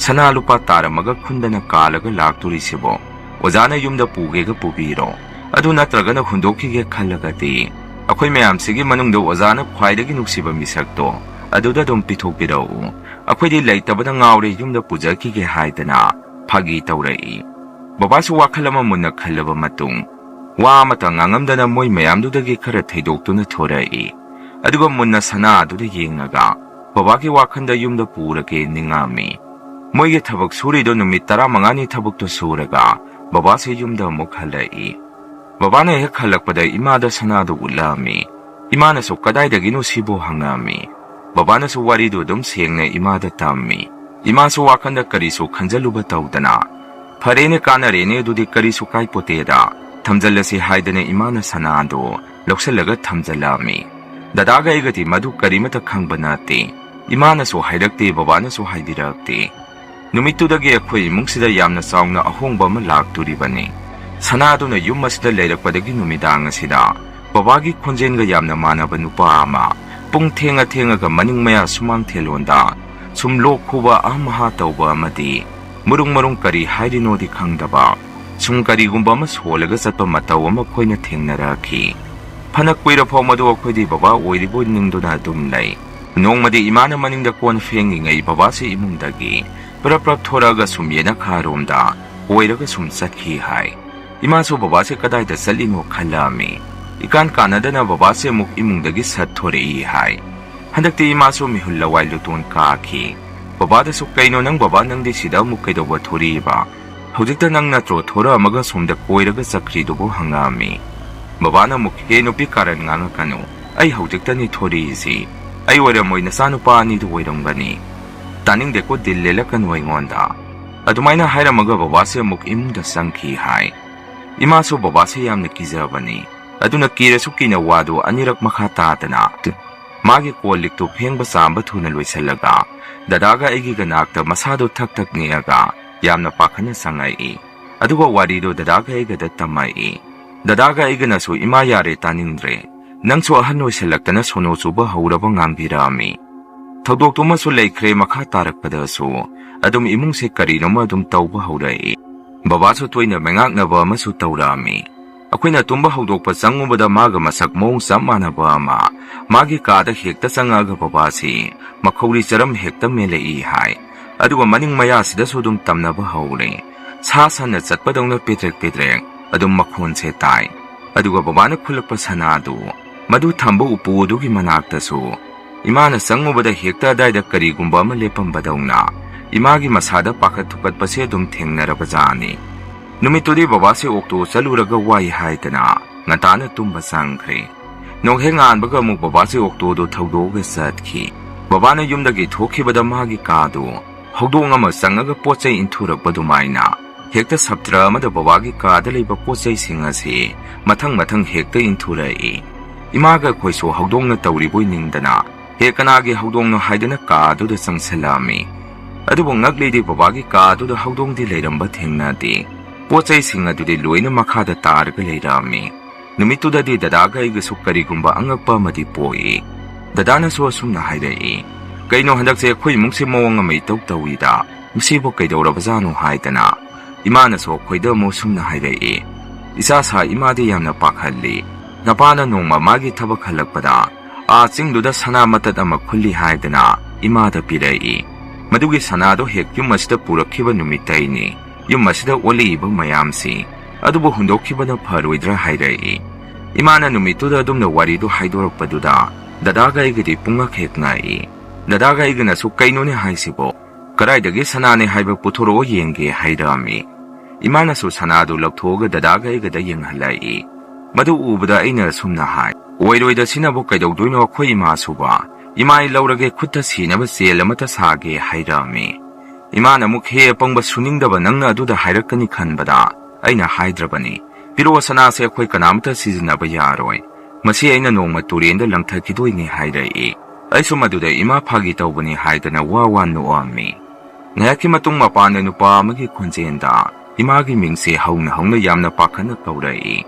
ꯁꯅꯥ ꯂꯨꯄꯥ ꯇꯥꯔꯝꯃꯒ ꯈꯨꯟꯗꯅ ꯀꯥꯜꯂꯒ ꯂꯥꯛꯇꯣꯔꯤꯁꯤꯕꯣ? ꯑꯣꯖꯥꯅ ꯌꯨꯝꯗ ꯄꯨꯒꯦꯒ ꯄꯨꯕꯤꯔꯣ꯫ ꯑꯗꯨ ꯅꯠꯇ꯭ꯔꯒꯅ ꯍꯨꯟꯗꯣꯛꯈꯤꯒꯦ ꯈꯜꯂꯒꯗꯤ ꯑꯩꯈꯣꯏ ꯃꯌꯥꯝꯁꯤꯒꯤ ꯃꯅꯨꯡꯗ ꯑꯣꯖꯥꯅ ꯈ꯭ꯋꯥꯏꯗꯒꯤ ꯅꯨꯡꯁꯤꯕ ꯃꯤꯁꯛꯇꯣ ꯑꯗꯨꯗ ꯑꯗꯨꯝ ꯄꯤꯊꯣꯛꯄꯤꯔꯛꯎ꯫ ꯑꯩꯈꯣꯏꯗꯤ ꯂꯩꯇꯕꯅ ꯉꯥꯎꯔꯦ, ꯌꯨꯝꯗ ꯄꯨꯖꯈꯤꯒꯦ" ꯍꯥꯏꯗꯅ ꯐꯥꯒꯤ ꯇꯧꯔꯛꯏ꯫ ꯕꯕꯥꯁꯨ ꯋꯥꯈꯜ ꯑꯃ ꯃꯨꯟꯅ ꯈꯜꯂꯕ ꯃꯇꯨꯡ, ꯋꯥ ꯑꯃꯇ ꯉꯥꯡꯉꯝꯗꯅ ꯃꯣꯏ ꯃꯌꯥꯝꯗꯨꯗꯒꯤ ꯈꯔ ꯊꯩꯗꯣꯛꯇꯨꯅ ꯊꯣꯔꯛꯏ꯫ ꯑꯗꯨꯒ ꯃꯨꯟꯅ ꯁꯅꯥ ꯑꯗꯨꯗ ꯌꯦꯡꯂꯒ, "ꯕꯕꯥꯒꯤ ꯋꯥꯈꯜꯗ ꯌꯨꯝꯗ ꯄꯨꯔꯒꯦ" ꯅꯤꯡꯉꯝꯃꯤ꯫ ꯃꯣꯏꯒꯤ ꯊꯕꯛ ꯁꯨꯔꯤꯗꯣ ꯅꯨꯃꯤꯠ ꯇꯔꯥꯃꯉꯥꯅꯤ ꯊꯕꯛꯇꯣ ꯁꯨꯔꯒ ꯕꯕꯥꯁꯦ ꯌꯨꯝꯗ ꯑꯃꯨꯛ ꯍꯜꯂꯛꯏ꯫ ꯕꯕꯥꯅ ꯍꯦꯛ ꯍꯜꯂꯛꯄꯗ ꯏꯃꯥꯗ ꯁꯅꯥꯗꯨ ꯎꯠꯂꯛꯑꯝꯃꯤ꯫ ꯏꯃꯥꯅꯁꯨ "ꯀꯗꯥꯏꯗꯒꯤꯅꯣ ꯁꯤꯕꯨ?" ꯍꯪꯉꯛꯑꯝꯃꯤ꯫ ꯕꯕꯥꯅꯁꯨ ꯋꯥꯔꯤꯗꯨ ꯑꯗꯨꯝ ꯁꯦꯡꯅ ꯏꯃꯥꯗ ꯇꯝꯃꯤ꯫ ꯏꯃꯥꯁꯨ ꯋꯥꯈꯜꯗ ꯀꯔꯤꯁꯨ ꯈꯟꯖꯜꯂꯨꯕ ꯇꯧꯗꯅ, "ꯐꯔꯦꯅꯦ, ꯀꯥꯟꯅꯔꯦꯅꯦ, ꯑꯗꯨꯗꯤ ꯀꯔꯤꯁꯨ ꯀꯥꯏꯄꯣꯠꯇꯦꯗ, ꯊꯝꯖꯜꯂꯁꯤ" ꯍꯥꯏꯗꯅ ꯏꯃꯥꯅ ꯁꯅꯥꯗꯨ ꯂꯧꯁꯤꯜꯂꯒ ꯊꯝꯖꯜꯂꯛꯑꯝꯃꯤ꯫ ꯗꯗꯥꯒ ꯑꯩꯒꯗꯤ ꯃꯗꯨ ꯀꯔꯤꯃꯠꯇ ꯈꯪꯕ ꯅꯠꯇꯦ꯫ ꯏꯃꯥꯅꯁꯨ ꯍꯥꯏꯔꯛꯇꯦ, ꯕꯕꯥꯅꯁꯨ ꯍꯥꯏꯕꯤꯔꯛꯇꯦ꯫ ꯅꯨꯃꯤꯠꯇꯨꯗꯒꯤ ꯑꯩꯈꯣꯏ ꯏꯃꯨꯡꯁꯤꯗ ꯌꯥꯝꯅ ꯆꯥꯎꯅ ꯑꯍꯣꯡꯕ ꯑꯃ ꯂꯥꯛꯇꯣꯔꯤꯕꯅꯤ꯫ ꯁꯅꯥꯗꯨꯅ ꯌꯨꯝ ꯑꯁꯤꯗ ꯂꯩꯔꯛꯄꯗꯒꯤ ꯅꯨꯃꯤꯗꯥꯡ ꯑꯁꯤꯗ ꯕꯕꯥꯒꯤ ꯈꯣꯟꯖꯦꯜꯒ ꯌꯥꯝꯅ ꯃꯥꯟꯅꯕ ꯅꯨꯄꯥ ꯑꯃ, ꯄꯨꯡ ꯊꯦꯡꯉ ꯊꯦꯡꯉꯒ ꯃꯅꯤꯡ ꯃꯌꯥ ꯁꯨꯃꯥꯡ ꯊꯦꯂꯣꯟꯗ ꯁꯨꯝ ꯂꯣꯛ ꯈꯨꯕ ꯑꯍꯝ ꯑꯍꯥ ꯇꯧꯕ ꯑꯃꯗꯤ ꯃꯔꯨꯡ ꯃꯔꯨꯡ ꯀꯔꯤ ꯍꯥꯏꯔꯤꯅꯣꯗꯤ ꯈꯪꯗꯕ, ꯁꯨꯝ ꯀꯔꯤꯒꯨꯝꯕ ꯑꯃ ꯁꯣꯜꯂꯒ ꯆꯠꯄ ꯃꯇꯧ ꯑꯃ ꯑꯩꯈꯣꯏꯅ ꯊꯦꯡꯅꯔꯛꯈꯤ꯫ ꯐꯅ ꯀꯨꯏꯔ ꯐꯥꯎ ꯃꯗꯨ ꯑꯩꯈꯣꯏꯗꯤ ꯕꯕꯥ ꯑꯣꯏꯔꯤꯕꯣꯏ ꯅꯤꯡꯗꯨꯅ ꯑꯗꯨꯝ ꯂꯩ꯫ ꯅꯣꯡꯃꯗꯤ ꯏꯃꯥꯅ ꯃꯅꯤꯡꯗ ꯀꯣꯟ ꯐꯦꯡꯉꯤꯉꯩ ꯕꯕꯥꯁꯤ ꯏꯃꯨꯡꯗꯒꯤ ꯄ꯭ꯔꯞ ꯄ꯭ꯔꯞ ꯊꯣꯔꯛꯑꯒ ꯁꯨꯝ ꯌꯦꯅꯈꯥꯔꯣꯝꯗ ꯀꯣꯏꯔꯒ ꯁꯨꯝ ꯆꯠꯈꯤ ꯍꯥꯏ꯫ ꯏꯃꯥꯁꯨ ꯕꯕꯥꯁꯦ ꯀꯗꯥꯏꯗ ꯆꯠꯂꯤꯅꯣ ꯈꯜꯂꯛꯑꯝꯃꯤ꯫ ꯏꯀꯥꯟ ꯀꯥꯟꯅꯗꯅ ꯕꯕꯥꯁꯦ ꯑꯃꯨꯛ ꯏꯃꯨꯡꯗꯒꯤ ꯁꯠ ꯊꯣꯔꯛꯏ ꯍꯥꯏ꯫ ꯍꯟꯗꯛꯇꯤ ꯏꯃꯥꯁꯨ ꯃꯤꯍꯨꯜ ꯂꯋꯥꯏ ꯂꯨꯇꯣꯟ ꯀꯥꯈꯤ꯫ ꯕꯕꯥꯗꯁꯨ, "ꯀꯩꯅꯣ ꯅꯪ ꯕꯕꯥ, ꯅꯪꯗꯤ ꯁꯤꯗ ꯑꯃꯨꯛ ꯀꯩꯗꯧꯕ ꯊꯣꯔꯛꯏꯕ? ꯍꯧꯖꯤꯛꯇ ꯅꯪ ꯅꯠꯇ꯭ꯔꯣ ꯊꯣꯔꯛꯑꯝꯃꯒ ꯁꯣꯝꯗ ꯀꯣꯏꯔꯒ ꯆꯠꯈ꯭ꯔꯤꯗꯨꯕꯨ?" ꯍꯪꯉꯛꯑꯝꯃꯤ꯫ ꯕꯕꯥꯅ ꯑꯃꯨꯛ, "ꯍꯦ ꯅꯨꯄꯤ, ꯀꯥꯔꯟ ꯉꯥꯡꯉꯛꯀꯅꯨ꯫ ꯑꯩ ꯍꯧꯖꯤꯛꯇꯅꯤ ꯊꯣꯔꯛꯏꯁꯤ꯫ ꯑꯩ ꯑꯣꯏꯔꯝꯃꯣꯏ, ꯅꯆꯥꯅꯨꯄꯥ ꯑꯅꯤꯗꯨ ꯑꯣꯏꯔꯝꯒꯅꯤ꯫ ꯇꯥꯅꯤꯡꯗꯦꯀꯣ, ꯗꯤꯜ ꯂꯦꯜꯂꯛꯀꯅꯨ ꯑꯩꯉꯣꯟꯗ"꯫ ꯑꯗꯨꯃꯥꯏꯅ ꯍꯥꯏꯔꯝꯃꯒ ꯕꯕꯥꯁꯦ ꯑꯃꯨꯛ ꯏꯃꯨꯡꯗ ꯆꯪꯈꯤ ꯍꯥꯏ꯫ ꯏꯃꯥꯁꯨ ꯕꯕꯥꯁꯦ ꯌꯥꯝꯅ ꯀꯤꯖꯕꯅꯤ꯫ ꯑꯗꯨꯅ ꯀꯤꯔꯁꯨ ꯀꯤꯅ ꯋꯥꯗꯨ ꯑꯅꯤꯔꯛ ꯃꯈꯥ ꯇꯥꯗꯅ ꯃꯥꯒꯤ ꯀꯣꯜ ꯂꯤꯛꯇꯨ ꯐꯦꯡꯕ ꯆꯥꯝꯕ ꯊꯨꯅ ꯂꯣꯏꯁꯤꯜꯂꯒ ꯗꯗꯥꯒ ꯑꯩꯒꯤꯒ ꯅꯥꯛꯇ ꯃꯁꯥꯗꯨ ꯊꯛ ꯊꯛ ꯅꯤꯛꯑꯒ ꯌꯥꯝꯅ ꯄꯥꯈꯠꯅ ꯆꯪꯉꯛꯏ꯫ ꯑꯗꯨꯒ ꯋꯥꯔꯤꯗꯨ ꯗꯗꯥꯒ ꯑꯩꯒꯗ ꯇꯝꯃꯛꯏ꯫ ꯗꯗꯥꯒ ꯑꯩꯒꯅꯁꯨ, "ꯏꯃꯥ, ꯌꯥꯔꯦ, ꯇꯥꯅꯤꯡꯗ꯭ꯔꯦ꯫ ꯅꯪꯁꯨ ꯑꯍꯟ ꯑꯣꯏꯁꯤꯜꯂꯛꯇꯅ ꯁꯣꯅꯣ ꯆꯨꯕ ꯍꯧꯔꯕ" ꯉꯥꯡꯕꯤꯔꯛꯑꯝꯃꯤ꯫ ꯊꯧꯗꯣꯛꯇꯨꯃꯁꯨ ꯂꯩꯈ꯭ꯔꯦ꯫ ꯃꯈꯥ ꯇꯥꯔꯛꯄꯗꯁꯨ ꯑꯗꯨꯝ ꯏꯃꯨꯡꯁꯦ ꯀꯔꯤꯅꯣꯃ ꯑꯗꯨꯝ ꯇꯧꯕ ꯍꯧꯔꯛꯏ꯫ ꯕꯕꯥꯁꯨ ꯇꯣꯏꯅ ꯃꯩꯉꯥꯛꯅꯕ ꯑꯃꯁꯨ ꯇꯧꯔꯛꯑꯝꯃꯤ꯫ ꯑꯩꯈꯣꯏꯅ ꯇꯨꯝꯕ ꯍꯧꯗꯣꯛꯄ ꯆꯪꯉꯨꯕꯗ ꯃꯥꯒ ꯃꯁꯛ ꯃꯑꯣꯡ ꯆꯞ ꯃꯥꯟꯅꯕ ꯑꯃ ꯃꯥꯒꯤ ꯀꯥꯗ ꯍꯦꯛꯇ ꯆꯪꯉꯛꯑꯒ ꯕꯕꯥꯁꯤ ꯃꯈꯧꯔꯤ ꯆꯔꯝ ꯍꯦꯛꯇ ꯃꯦꯜꯂꯛꯏ ꯍꯥꯏ꯫ ꯑꯗꯨꯒ ꯃꯅꯤꯡ ꯃꯌꯥꯁꯤꯗꯁꯨ ꯑꯗꯨꯝ ꯇꯝꯅꯕ ꯍꯧꯔꯦ꯫ ꯁꯥ ꯁꯟꯅ ꯆꯠꯄꯗꯧꯅ ꯄꯦꯗ꯭ꯔꯦꯛ ꯄꯦꯗ꯭ꯔꯦꯛ ꯑꯗꯨꯝ ꯃꯈꯣꯟꯁꯦ ꯇꯥꯏ꯫ ꯑꯗꯨꯒ ꯕꯕꯥꯅ ꯈꯨꯜꯂꯛꯄ ꯁꯅꯥꯗꯨ, ꯃꯗꯨ ꯊꯝꯕ ꯎꯄꯨ ꯑꯗꯨꯒꯤ ꯃꯅꯥꯛꯇꯁꯨ ꯏꯃꯥꯅ ꯆꯪꯉꯨꯕꯗ ꯍꯦꯛꯇ ꯑꯗꯥꯏꯗ ꯀꯔꯤꯒꯨꯝꯕ ꯑꯃ ꯂꯦꯞꯄꯝꯕꯗꯧꯅ ꯏꯃꯥꯒꯤ ꯃꯁꯥꯗ ꯄꯥꯈꯠ ꯊꯨꯀꯠꯄꯁꯦ ꯑꯗꯨꯝ ꯊꯦꯡꯅꯔꯕꯖꯥꯠꯅꯤ꯫ ꯅꯨꯃꯤꯠꯇꯨꯗꯤ ꯕꯕꯥꯁꯦ ꯑꯣꯛꯇꯣ ꯆꯠꯂꯨꯔꯒ ꯋꯥꯏ ꯍꯥꯏꯗꯅ ꯉꯟꯇꯥꯅ ꯇꯨꯝꯕ ꯆꯪꯈ꯭ꯔꯦ꯫ ꯅꯣꯡꯍꯦꯛ ꯉꯥꯟꯕꯒ ꯑꯃꯨꯛ ꯕꯕꯥꯁꯦ ꯑꯣꯛꯇꯣꯗꯣ ꯊꯧꯗꯣꯛꯑꯒ ꯆꯠꯈꯤ꯫ ꯕꯕꯥꯅ ꯌꯨꯝꯗꯒꯤ ꯊꯣꯛꯈꯤꯕꯗ ꯃꯥꯒꯤ ꯀꯥꯗꯨ ꯍꯧꯗꯣꯡ ꯑꯃ ꯆꯪꯉꯒ ꯄꯣꯠ ꯆꯩ ꯏꯟꯊꯨꯔꯛꯄ ꯑꯗꯨꯃꯥꯏꯅ ꯍꯦꯛꯇ ꯁꯞꯇ꯭ꯔ ꯑꯃꯗ ꯕꯕꯥꯒꯤ ꯀꯥꯗ ꯂꯩꯕ ꯄꯣꯠ ꯆꯩꯁꯤꯡ ꯑꯁꯤ ꯃꯊꯪ ꯃꯊꯪ ꯍꯦꯛꯇ ꯏꯟꯊꯨꯔꯛꯏ꯫ ꯏꯃꯥꯒ ꯑꯩꯈꯣꯏꯁꯨ ꯍꯧꯗꯣꯡꯅ ꯇꯧꯔꯤꯕꯣꯏ ꯅꯤꯡꯗꯅ, "ꯍꯦ, ꯀꯅꯥꯒꯤ ꯍꯧꯗꯣꯡꯅꯣ?" ꯍꯥꯏꯗꯅ ꯀꯥꯗꯨꯗ ꯆꯪꯁꯤꯜꯂꯛꯑꯝꯃꯤ꯫ ꯑꯗꯨꯕꯨ ꯉꯛꯂꯤꯗꯤ ꯕꯕꯥꯒꯤ ꯀꯥꯗꯨꯗ ꯍꯧꯗꯣꯡꯗꯤ ꯂꯩꯔꯝꯕ ꯊꯦꯡꯅꯗꯦ꯫ ꯄꯣꯠ ꯆꯩꯁꯤꯡ ꯑꯗꯨꯗꯤ ꯂꯣꯏꯅ ꯃꯈꯥꯗ ꯇꯥꯔꯒ ꯂꯩꯔꯝꯃꯤ꯫ ꯅꯨꯃꯤꯠꯇꯨꯗꯗꯤ ꯗꯗꯥꯒ ꯑꯩꯒꯁꯨ ꯀꯔꯤꯒꯨꯝꯕ ꯑꯉꯛꯄ ꯑꯃꯗꯤ ꯄꯣꯛꯏ꯫ ꯗꯗꯥꯅꯁꯨ ꯑꯁꯨꯝꯅ ꯍꯥꯏꯔꯛꯏ, "ꯀꯩꯅꯣ ꯍꯟꯗꯛꯁꯦ ꯑꯩꯈꯣꯏ ꯏꯃꯨꯡꯁꯦ ꯃꯑꯣꯡ ꯑꯃ ꯏꯇꯧ ꯇꯧꯏꯗ, ꯃꯁꯤꯕꯨ ꯀꯩꯗꯧꯔꯕꯖꯥꯠꯅꯣ?" ꯍꯥꯏꯗꯅ꯫ ꯏꯃꯥꯅꯁꯨ ꯑꯩꯈꯣꯏꯗ ꯑꯃꯨꯛ ꯁꯨꯝꯅ ꯍꯥꯏꯔꯛꯏ, "ꯏꯆꯥ ꯁꯥ, ꯏꯃꯥꯗꯤ ꯌꯥꯝꯅ ꯄꯥꯈꯠꯂꯤ꯫ ꯅꯄꯥꯅ ꯅꯣꯡꯃ ꯃꯥꯒꯤ ꯊꯕꯛ ꯍꯜꯂꯛꯄꯗ ꯑꯥ ꯆꯤꯡꯗꯨꯗ ꯁꯅꯥ ꯃꯇꯠ ꯑꯃ ꯈꯨꯜꯂꯤ ꯍꯥꯏꯗꯅ ꯏꯃꯥꯗ ꯄꯤꯔꯛꯏ꯫ ꯃꯗꯨꯒꯤ ꯁꯅꯥꯗꯣ ꯍꯦꯛ ꯌꯨꯝ ꯑꯁꯤꯗ ꯄꯨꯔꯛꯈꯤꯕ ꯅꯨꯃꯤꯠꯇꯩꯅꯤ ꯌꯨꯝ ꯑꯁꯤꯗ ꯑꯣꯜꯂꯛꯏꯕ ꯃꯌꯥꯝꯁꯤ꯫ ꯑꯗꯨꯕꯨ ꯍꯨꯟꯗꯣꯛꯈꯤꯕꯅ ꯐꯔꯣꯏꯗ꯭ꯔꯥ?" ꯍꯥꯏꯔꯛꯏ꯫ ꯏꯃꯥꯅ ꯅꯨꯃꯤꯠꯇꯨꯗ ꯑꯗꯨꯝꯅ ꯋꯥꯔꯤꯗꯨ ꯍꯥꯏꯗꯣꯔꯛꯄꯗꯨꯗ ꯗꯗꯥꯒ ꯑꯩꯒꯗꯤ ꯄꯨꯡꯉꯛ ꯍꯦꯛ ꯉꯛꯏ꯫ ꯗꯗꯥꯒ ꯑꯩꯒꯅꯁꯨ, "ꯀꯩꯅꯣꯅꯦ ꯍꯥꯏꯁꯤꯕꯣ? ꯀꯗꯥꯏꯗꯒꯤ ꯁꯅꯥꯅꯦ ꯍꯥꯏꯕ ꯄꯨꯊꯣꯔꯛꯑꯣ ꯌꯦꯡꯒꯦ" ꯍꯥꯏꯔꯛꯑꯝꯃꯤ꯫ ꯏꯃꯥꯅꯁꯨ ꯁꯅꯥꯗꯨ ꯂꯧꯊꯣꯛꯑꯒ ꯗꯗꯥꯒ ꯑꯩꯒꯗ ꯌꯦꯡꯍꯜꯂꯛꯏ꯫ ꯃꯗꯨ ꯎꯕꯗ ꯑꯩꯅ ꯑꯁꯨꯝꯅ ꯍꯥꯏ, "ꯑꯣꯏꯔꯣꯏꯗ, ꯁꯤꯅꯕꯨ ꯀꯩꯗꯧꯗꯣꯏꯅꯣ ꯑꯩꯈꯣꯏ ꯏꯃꯥꯁꯨꯕ? ꯏꯃꯥ ꯑꯩ ꯂꯧꯔꯒꯦ, ꯈꯨꯠꯇ ꯁꯤꯅꯕ ꯆꯦꯜ ꯑꯃꯠꯇ ꯁꯥꯒꯦ" ꯍꯥꯏꯔꯛꯑꯝꯃꯤ꯫ ꯏꯃꯥꯅ ꯑꯃꯨꯛ, "ꯍꯦ ꯑꯄꯪꯕ, ꯁꯨꯅꯤꯡꯗꯕ ꯅꯪꯅ ꯑꯗꯨꯗ ꯍꯥꯏꯔꯛꯀꯅꯤ ꯈꯟꯕꯗ ꯑꯩꯅ ꯍꯥꯏꯗ꯭ꯔꯕꯅꯤ꯫ ꯄꯤꯔꯛꯑꯣ, ꯁꯅꯥꯁꯦ ꯑꯩꯈꯣꯏ ꯀꯅꯥꯃꯠꯇ ꯁꯤꯖꯤꯟꯅꯕ ꯌꯥꯔꯣꯏ꯫ ꯃꯁꯤ ꯑꯩꯅ ꯅꯣꯡꯃ ꯇꯨꯔꯦꯟꯗ ꯂꯪꯊꯈꯤꯗꯣꯏꯅꯤ" ꯍꯥꯏꯔꯛꯏ꯫ ꯑꯩꯁꯨ ꯃꯗꯨꯗ ꯏꯃꯥ ꯐꯥꯒꯤ ꯇꯧꯕꯅꯤ ꯍꯥꯏꯗꯅ ꯋꯥ ꯋꯥ ꯅꯣꯛꯑꯝꯃꯤ꯫ ꯉꯥꯏꯍꯥꯛꯀꯤ ꯃꯇꯨꯡ ꯃꯄꯥꯟꯗ ꯅꯨꯄꯥ ꯑꯃꯒꯤ ꯈꯣꯟꯖꯦꯜꯗ ꯏꯃꯥꯒꯤ ꯃꯤꯡꯁꯦ ꯍꯧꯅ ꯍꯧꯅ ꯌꯥꯝꯅ ꯄꯥꯈꯠꯅ ꯀꯧꯔꯛꯏ꯫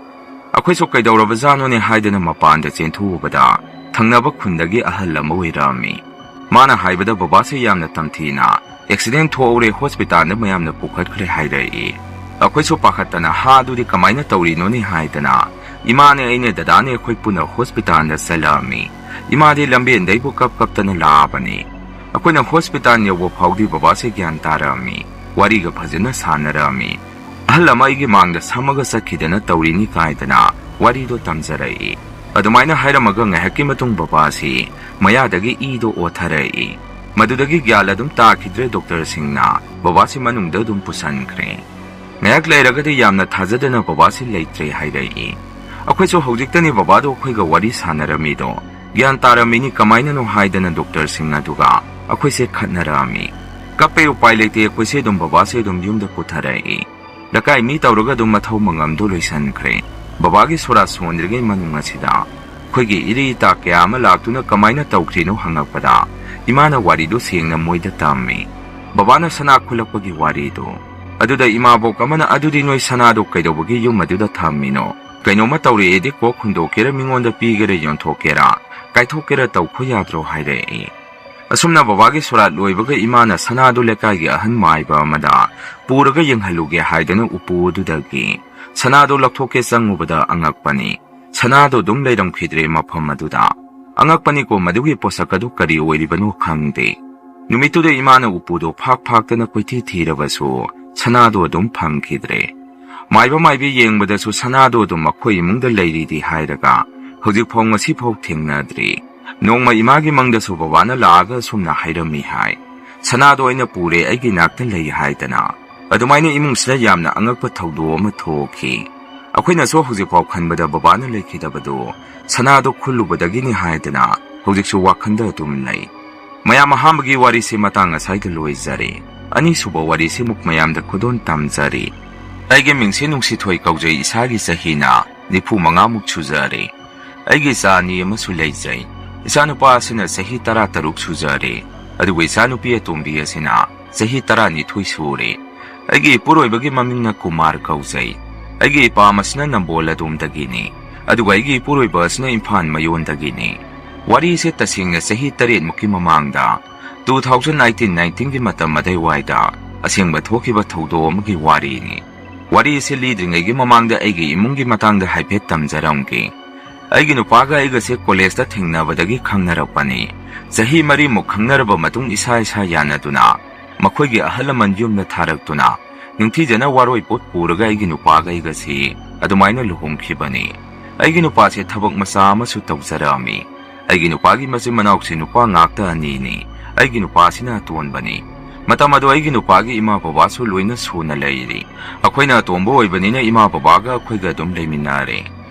ꯑꯩꯈꯣꯏꯁꯨ ꯀꯩꯗꯧꯔꯕꯖꯥꯠꯅꯣꯅꯦ ꯍꯥꯏꯗꯅ ꯃꯄꯥꯟꯗ ꯆꯦꯟꯊꯣꯛꯎꯕꯗ ꯊꯪꯅꯕ ꯈꯨꯟꯗꯒꯤ ꯑꯍꯜ ꯑꯃ ꯑꯣꯏꯔꯛꯑꯝꯃꯤ꯫ ꯃꯥꯅ ꯍꯥꯏꯕꯗ ꯕꯕꯥꯁꯦ ꯌꯥꯝꯅ ꯇꯝꯊꯤꯅ ꯑꯦꯛꯁꯤꯗꯦꯟ ꯊꯣꯛꯍꯧꯔꯦ, ꯍꯣꯁꯄꯤꯇꯥꯜꯗ ꯃꯌꯥꯝꯅ ꯄꯨꯈꯠꯈ꯭ꯔꯦ ꯍꯥꯏꯔꯛꯏ꯫ ꯑꯩꯈꯣꯏꯁꯨ ꯄꯥꯈꯠꯇꯅ, "ꯍꯥ, ꯑꯗꯨꯗꯤ ꯀꯃꯥꯏꯅ ꯇꯧꯔꯤꯅꯣꯅꯦ?" ꯍꯥꯏꯗꯅ ꯏꯃꯥꯅꯦ ꯑꯩꯅꯦ ꯗꯗꯥꯅꯦ ꯑꯩꯈꯣꯏ ꯄꯨꯟꯅ ꯍꯣꯁꯄꯤꯇꯥꯜꯗ ꯆꯠꯂꯛꯑꯝꯃꯤ꯫ ꯏꯃꯥꯗꯤ ꯂꯝꯕꯦꯟꯗꯩꯕꯨ ꯀꯞ ꯀꯞꯇꯅ ꯂꯥꯛꯑꯕꯅꯤ꯫ ꯑꯩꯈꯣꯏꯅ ꯍꯣꯁꯄꯤꯇꯥꯜ ꯌꯧꯕ ꯐꯥꯎꯗꯤ ꯕꯕꯥꯁꯦ ꯒ꯭ꯌꯥꯟ ꯇꯥꯔꯛꯑꯝꯃꯤ꯫ ꯋꯥꯔꯤꯒ ꯐꯖꯅ ꯁꯥꯟꯅꯔꯛꯑꯝꯃꯤ꯫ ꯑꯍꯜ ꯑꯃ ꯑꯩꯒꯤ ꯃꯥꯡꯗ ꯁꯝꯃꯒ ꯆꯠꯈꯤꯗꯅ ꯇꯧꯔꯤꯅꯤ ꯀꯥꯏꯗꯅ ꯋꯥꯔꯤꯗꯣ ꯇꯝꯖꯔꯛꯏ꯫ ꯑꯗꯨꯃꯥꯏꯅ ꯍꯥꯏꯔꯝꯃꯒ ꯉꯥꯏꯍꯥꯛꯀꯤ ꯃꯇꯨꯡ ꯕꯕꯥꯁꯤ ꯃꯌꯥꯗꯒꯤ ꯏꯗꯣ ꯑꯣꯊꯔꯛꯏ꯫ ꯃꯗꯨꯗꯒꯤ ꯒ꯭ꯌꯥꯟ ꯑꯗꯨꯝ ꯇꯥꯈꯤꯗ꯭ꯔꯦ꯫ ꯗꯣꯛꯇꯔꯁꯤꯡꯅ ꯕꯕꯥꯁꯤ ꯃꯅꯨꯡꯗ ꯑꯗꯨꯝ ꯄꯨꯁꯟꯈ꯭ꯔꯦ꯫ ꯉꯥꯏꯍꯥꯛ ꯂꯩꯔꯒꯗꯤ ꯌꯥꯝꯅ ꯊꯥꯖꯗꯅ ꯕꯕꯥꯁꯤ ꯂꯩꯇ꯭ꯔꯦ ꯍꯥꯏꯔꯛꯏ꯫ ꯑꯩꯈꯣꯏꯁꯨ ꯍꯧꯖꯤꯛꯇꯅꯤ ꯕꯕꯥꯗꯣ ꯑꯩꯈꯣꯏꯒ ꯋꯥꯔꯤ ꯁꯥꯟꯅꯔꯝꯃꯤꯗꯣ꯫ ꯒ꯭ꯌꯥꯟ ꯇꯥꯔꯝꯃꯤꯅꯤ ꯀꯃꯥꯏꯅꯅꯣ ꯍꯥꯏꯗꯅ ꯗꯣꯛꯇꯔꯁꯤꯡ ꯑꯗꯨꯒ ꯑꯩꯈꯣꯏꯁꯦ ꯈꯠꯅꯔꯛꯑꯝꯃꯤ꯫ ꯀꯞꯄꯦ, ꯎꯄꯥꯏ ꯂꯩꯇꯦ, ꯑꯩꯈꯣꯏꯁꯦ ꯑꯗꯨꯝ ꯕꯕꯥꯁꯦ ꯑꯗꯨꯝ ꯌꯨꯝꯗ ꯄꯨꯊꯔꯛꯏ꯫ ꯂꯩꯀꯥꯏ ꯃꯤ ꯇꯧꯔꯒ ꯑꯗꯨꯝ ꯃꯊꯧ ꯃꯉꯝꯗꯣ ꯂꯣꯏꯁꯟꯈ꯭ꯔꯦ꯫ ꯕꯕꯥꯒꯤ ꯁꯣꯔꯥꯠ ꯁꯣꯟꯗ꯭ꯔꯤꯉꯩ ꯃꯅꯨꯡ ꯑꯁꯤꯗ ꯑꯩꯈꯣꯏꯒꯤ ꯏꯔꯩ ꯏꯇꯥ ꯀꯌꯥ ꯑꯃ ꯂꯥꯛꯇꯨꯅ ꯀꯃꯥꯏꯅ ꯇꯧꯈ꯭ꯔꯤꯅꯣ ꯍꯪꯉꯛꯄꯗ ꯏꯃꯥꯅ ꯋꯥꯔꯤꯗꯨ ꯁꯦꯡꯅ ꯃꯣꯏꯗ ꯇꯝꯃꯤ꯫ ꯕꯕꯥꯅ ꯁꯅꯥ ꯈꯨꯜꯂꯛꯄꯒꯤ ꯋꯥꯔꯤꯗꯨ꯫ ꯑꯗꯨꯗ ꯏꯃꯥꯕꯣꯛ ꯑꯃꯅ, "ꯑꯗꯨꯗꯤ ꯅꯣꯏ ꯁꯅꯥꯗꯨ ꯀꯩꯗꯧꯕꯒꯤ ꯌꯨꯝ ꯑꯗꯨꯗ ꯊꯝꯃꯤꯅꯣ? "ꯀꯩꯅꯣꯝꯃ ꯇꯧꯔꯛꯑꯦꯗꯤ ꯀꯣꯛ ꯍꯨꯟꯗꯣꯛꯀꯦꯔꯥ, ꯃꯤꯉꯣꯟꯗ ꯄꯤꯒꯦꯔꯥ, ꯌꯣꯟꯊꯣꯛꯀꯦꯔꯥ, ꯀꯥꯏꯊꯣꯛꯀꯦꯔꯥ ꯇꯧꯈꯣ ꯌꯥꯗ꯭ꯔꯣ?" ꯍꯥꯏꯔꯛꯏ꯫ ꯑꯁꯨꯝꯅ ꯕꯕꯥꯒꯤ ꯁꯣꯔꯥꯠ ꯂꯣꯏꯕꯒ ꯏꯃꯥꯅ ꯁꯅꯥꯗꯨ ꯂꯩꯀꯥꯏꯒꯤ ꯑꯍꯟ ꯃꯥꯏꯕ ꯑꯃꯗ ꯄꯨꯔꯒ ꯌꯦꯡꯍꯜꯂꯨꯒꯦ ꯍꯥꯏꯗꯨꯅ ꯎꯄꯨ ꯑꯗꯨꯗꯒꯤ ꯁꯅꯥꯗꯨ ꯂꯧꯊꯣꯛꯀꯦ ꯆꯪꯉꯨꯕꯗ ꯑꯉꯛꯄꯅꯤ, ꯁꯅꯥꯗꯨ ꯑꯗꯨꯝ ꯂꯩꯔꯝꯈꯤꯗ꯭ꯔꯦ ꯃꯐꯝ ꯑꯗꯨꯗ꯫ ꯑꯉꯛꯄꯅꯤꯀꯣ, ꯃꯗꯨꯒꯤ ꯄꯣꯠꯁꯛ ꯑꯗꯨ ꯀꯔꯤ ꯑꯣꯏꯔꯤꯕꯅꯣ ꯈꯪꯗꯦ꯫ ꯅꯨꯃꯤꯠꯇꯨꯗ ꯏꯃꯥꯅ ꯎꯄꯨꯗꯣ ꯐꯥꯛ ꯐꯥꯛꯇꯅ ꯀꯣꯏꯊꯤ ꯊꯤꯔꯕꯁꯨ ꯁꯅꯥꯗꯣ ꯑꯗꯨꯝ ꯐꯪꯈꯤꯗ꯭ꯔꯦ꯫ ꯃꯥꯏꯕ ꯃꯥꯏꯕꯤ ꯌꯦꯡꯕꯗꯁꯨ ꯁꯅꯥꯗꯣ ꯑꯗꯨꯝ ꯃꯈꯣꯏ ꯏꯃꯨꯡꯗ ꯂꯩꯔꯤꯗꯤ ꯍꯥꯏꯔꯒ ꯍꯧꯖꯤꯛꯐꯥꯎ, ꯉꯁꯤꯐꯥꯎ ꯊꯦꯡꯅꯗ꯭ꯔꯤ꯫ ꯅꯣꯡꯃ ꯏꯃꯥꯒꯤ ꯃꯪꯗꯁꯨ ꯕꯕꯥꯅ ꯂꯥꯛꯑꯒ ꯑꯁꯨꯝꯅ ꯍꯥꯏꯔꯝꯃꯤ ꯍꯥꯏ, "ꯁꯅꯥꯗꯣ ꯑꯩꯅ ꯄꯨꯔꯦ, ꯑꯩꯒꯤ ꯅꯥꯛꯇ ꯂꯩ" ꯍꯥꯏꯗꯅ꯫ ꯑꯗꯨꯃꯥꯏꯅ ꯏꯃꯨꯡꯁꯤꯗ ꯌꯥꯝꯅ ꯑꯉꯛꯄ ꯊꯧꯗꯣꯛ ꯑꯃ ꯊꯣꯛꯈꯤ꯫ ꯑꯩꯈꯣꯏꯅꯁꯨ ꯍꯧꯖꯤꯛꯐꯥꯎ ꯈꯟꯕꯗ ꯕꯕꯥꯅ ꯂꯩꯈꯤꯗꯕꯗꯣ ꯁꯅꯥꯗꯣ ꯈꯨꯜꯂꯨꯕꯗꯒꯤꯅꯤ ꯍꯥꯏꯗꯅ ꯍꯧꯖꯤꯛꯁꯨ ꯋꯥꯈꯜꯗ ꯑꯗꯨꯝ ꯂꯩ꯫ ꯃꯌꯥꯝ, ꯑꯍꯥꯟꯕꯒꯤ ꯋꯥꯔꯤꯁꯤ ꯃꯇꯥꯡ ꯑꯁꯥꯏꯗ ꯂꯣꯏꯖꯔꯦ꯫ ꯑꯅꯤꯁꯨꯕ ꯋꯥꯔꯤꯁꯤꯃꯨꯛ ꯃꯌꯥꯝꯗ ꯈꯨꯗꯣꯜ ꯇꯝꯖꯔꯤ꯫ ꯑꯩꯒꯤ ꯃꯤꯡꯁꯦ ꯅꯨꯡꯁꯤꯊꯣꯏ ꯀꯧꯖꯩ, ꯏꯁꯥꯒꯤ ꯆꯍꯤꯅ ꯅꯤꯐꯨ ꯃꯉꯥꯃꯨꯛ ꯁꯨꯖꯔꯦ꯫ ꯑꯩꯒꯤ ꯏꯆꯥ ꯑꯅꯤ ꯑꯃꯁꯨ ꯂꯩꯖꯩ꯫ ꯏꯆꯥꯅꯨꯄꯥ ꯑꯁꯤꯅ ꯆꯍꯤ ꯇꯔꯥ ꯇꯔꯨꯛ ꯁꯨꯖꯔꯦ, ꯑꯗꯨꯒ ꯏꯆꯥꯅꯨꯄꯤ ꯑꯇꯣꯝꯕꯤ ꯑꯁꯤꯅ ꯆꯍꯤ ꯇꯔꯥ ꯅꯤꯊꯣꯏ ꯁꯨꯔꯦ꯫ ꯑꯩꯒꯤ ꯏꯄꯨꯔꯣꯏꯕꯒꯤ ꯃꯃꯤꯡꯅ ꯀꯨꯃꯥꯔ ꯀꯧꯖꯩ꯫ ꯑꯩꯒꯤ ꯏꯄꯥꯝ ꯑꯁꯤꯅ ꯅꯝꯕꯣꯜ ꯑꯗꯣꯝꯗꯒꯤꯅꯤ, ꯑꯗꯨꯒ ꯑꯩꯒꯤ ꯏꯄꯨꯔꯣꯏꯕ ꯑꯁꯤꯅ ꯏꯝꯐꯥꯜ ꯃꯌꯣꯟꯗꯒꯤꯅꯤ꯫ ꯋꯥꯔꯤꯁꯦ ꯇꯁꯦꯡꯅ ꯆꯍꯤ ꯇꯔꯦꯠꯃꯨꯛꯀꯤ ꯃꯃꯥꯡꯗ, two thousand eighteen nineteenꯒꯤ ꯃꯇꯝ ꯑꯗꯩꯋꯥꯏꯗ ꯑꯁꯦꯡꯕ ꯊꯣꯛꯈꯤꯕ ꯊꯧꯗꯣꯛ ꯑꯃꯒꯤ ꯋꯥꯔꯤꯅꯤ꯫ ꯋꯥꯔꯤ ꯑꯁꯤ ꯂꯤꯗ꯭ꯔꯤꯉꯩꯒꯤ ꯃꯃꯥꯡꯗ ꯑꯩꯒꯤ ꯏꯃꯨꯡꯒꯤ ꯃꯇꯥꯡꯗ ꯍꯥꯏꯐꯦꯠ ꯇꯝꯖꯔꯝꯒꯦ꯫ ꯑꯩꯒꯤ ꯅꯨꯄꯥꯒ ꯑꯩꯒꯁꯦ ꯀꯣꯂꯦꯖꯇ ꯊꯦꯡꯅꯕꯗꯒꯤ ꯈꯪꯅꯔꯛꯄꯅꯤ꯫ ꯆꯍꯤ ꯃꯔꯤꯃꯨꯛ ꯈꯪꯅꯔꯕ ꯃꯇꯨꯡ ꯏꯁꯥ ꯏꯁꯥ ꯌꯥꯅꯗꯨꯅ ꯃꯈꯣꯏꯒꯤ ꯑꯍꯜ ꯂꯃꯟ ꯌꯨꯝꯗ ꯊꯥꯔꯛꯇꯨꯅ ꯅꯤꯡꯊꯤꯖꯅ ꯋꯥꯔꯣꯏ ꯄꯣꯠ ꯄꯨꯔꯒ ꯑꯩꯒꯤ ꯅꯨꯄꯥꯒ ꯑꯩꯒꯁꯤ ꯑꯗꯨꯃꯥꯏꯅ ꯂꯨꯍꯣꯡꯈꯤꯕꯅꯤ꯫ ꯑꯩꯒꯤ ꯅꯨꯄꯥꯁꯦ ꯊꯕꯛ ꯃꯆꯥ ꯑꯃꯁꯨ ꯇꯧꯖꯔꯛꯑꯝꯃꯤ꯫ ꯑꯩꯒꯤ ꯅꯨꯄꯥꯒꯤ ꯃꯆꯤꯟ ꯃꯅꯥꯎꯁꯦ ꯅꯨꯄꯥ ꯉꯥꯛꯇ ꯑꯅꯤꯅꯤ꯫ ꯑꯩꯒꯤ ꯅꯨꯄꯥꯁꯤꯅ ꯑꯇꯣꯟꯕꯅꯤ꯫ ꯃꯇꯝ ꯑꯗꯣ ꯑꯩꯒꯤ ꯅꯨꯄꯥꯒꯤ ꯏꯃꯥ ꯕꯕꯥꯁꯨ ꯂꯣꯏꯅ ꯁꯨꯅ ꯂꯩꯔꯤ꯫ ꯑꯩꯈꯣꯏꯅ ꯑꯇꯣꯝꯕ ꯑꯣꯏꯕꯅꯤꯅ ꯏꯃꯥ ꯕꯕꯥꯒ ꯑꯩꯈꯣꯏꯒ ꯑꯗꯨꯝ ꯂꯩꯃꯤꯟꯅꯔꯦ꯫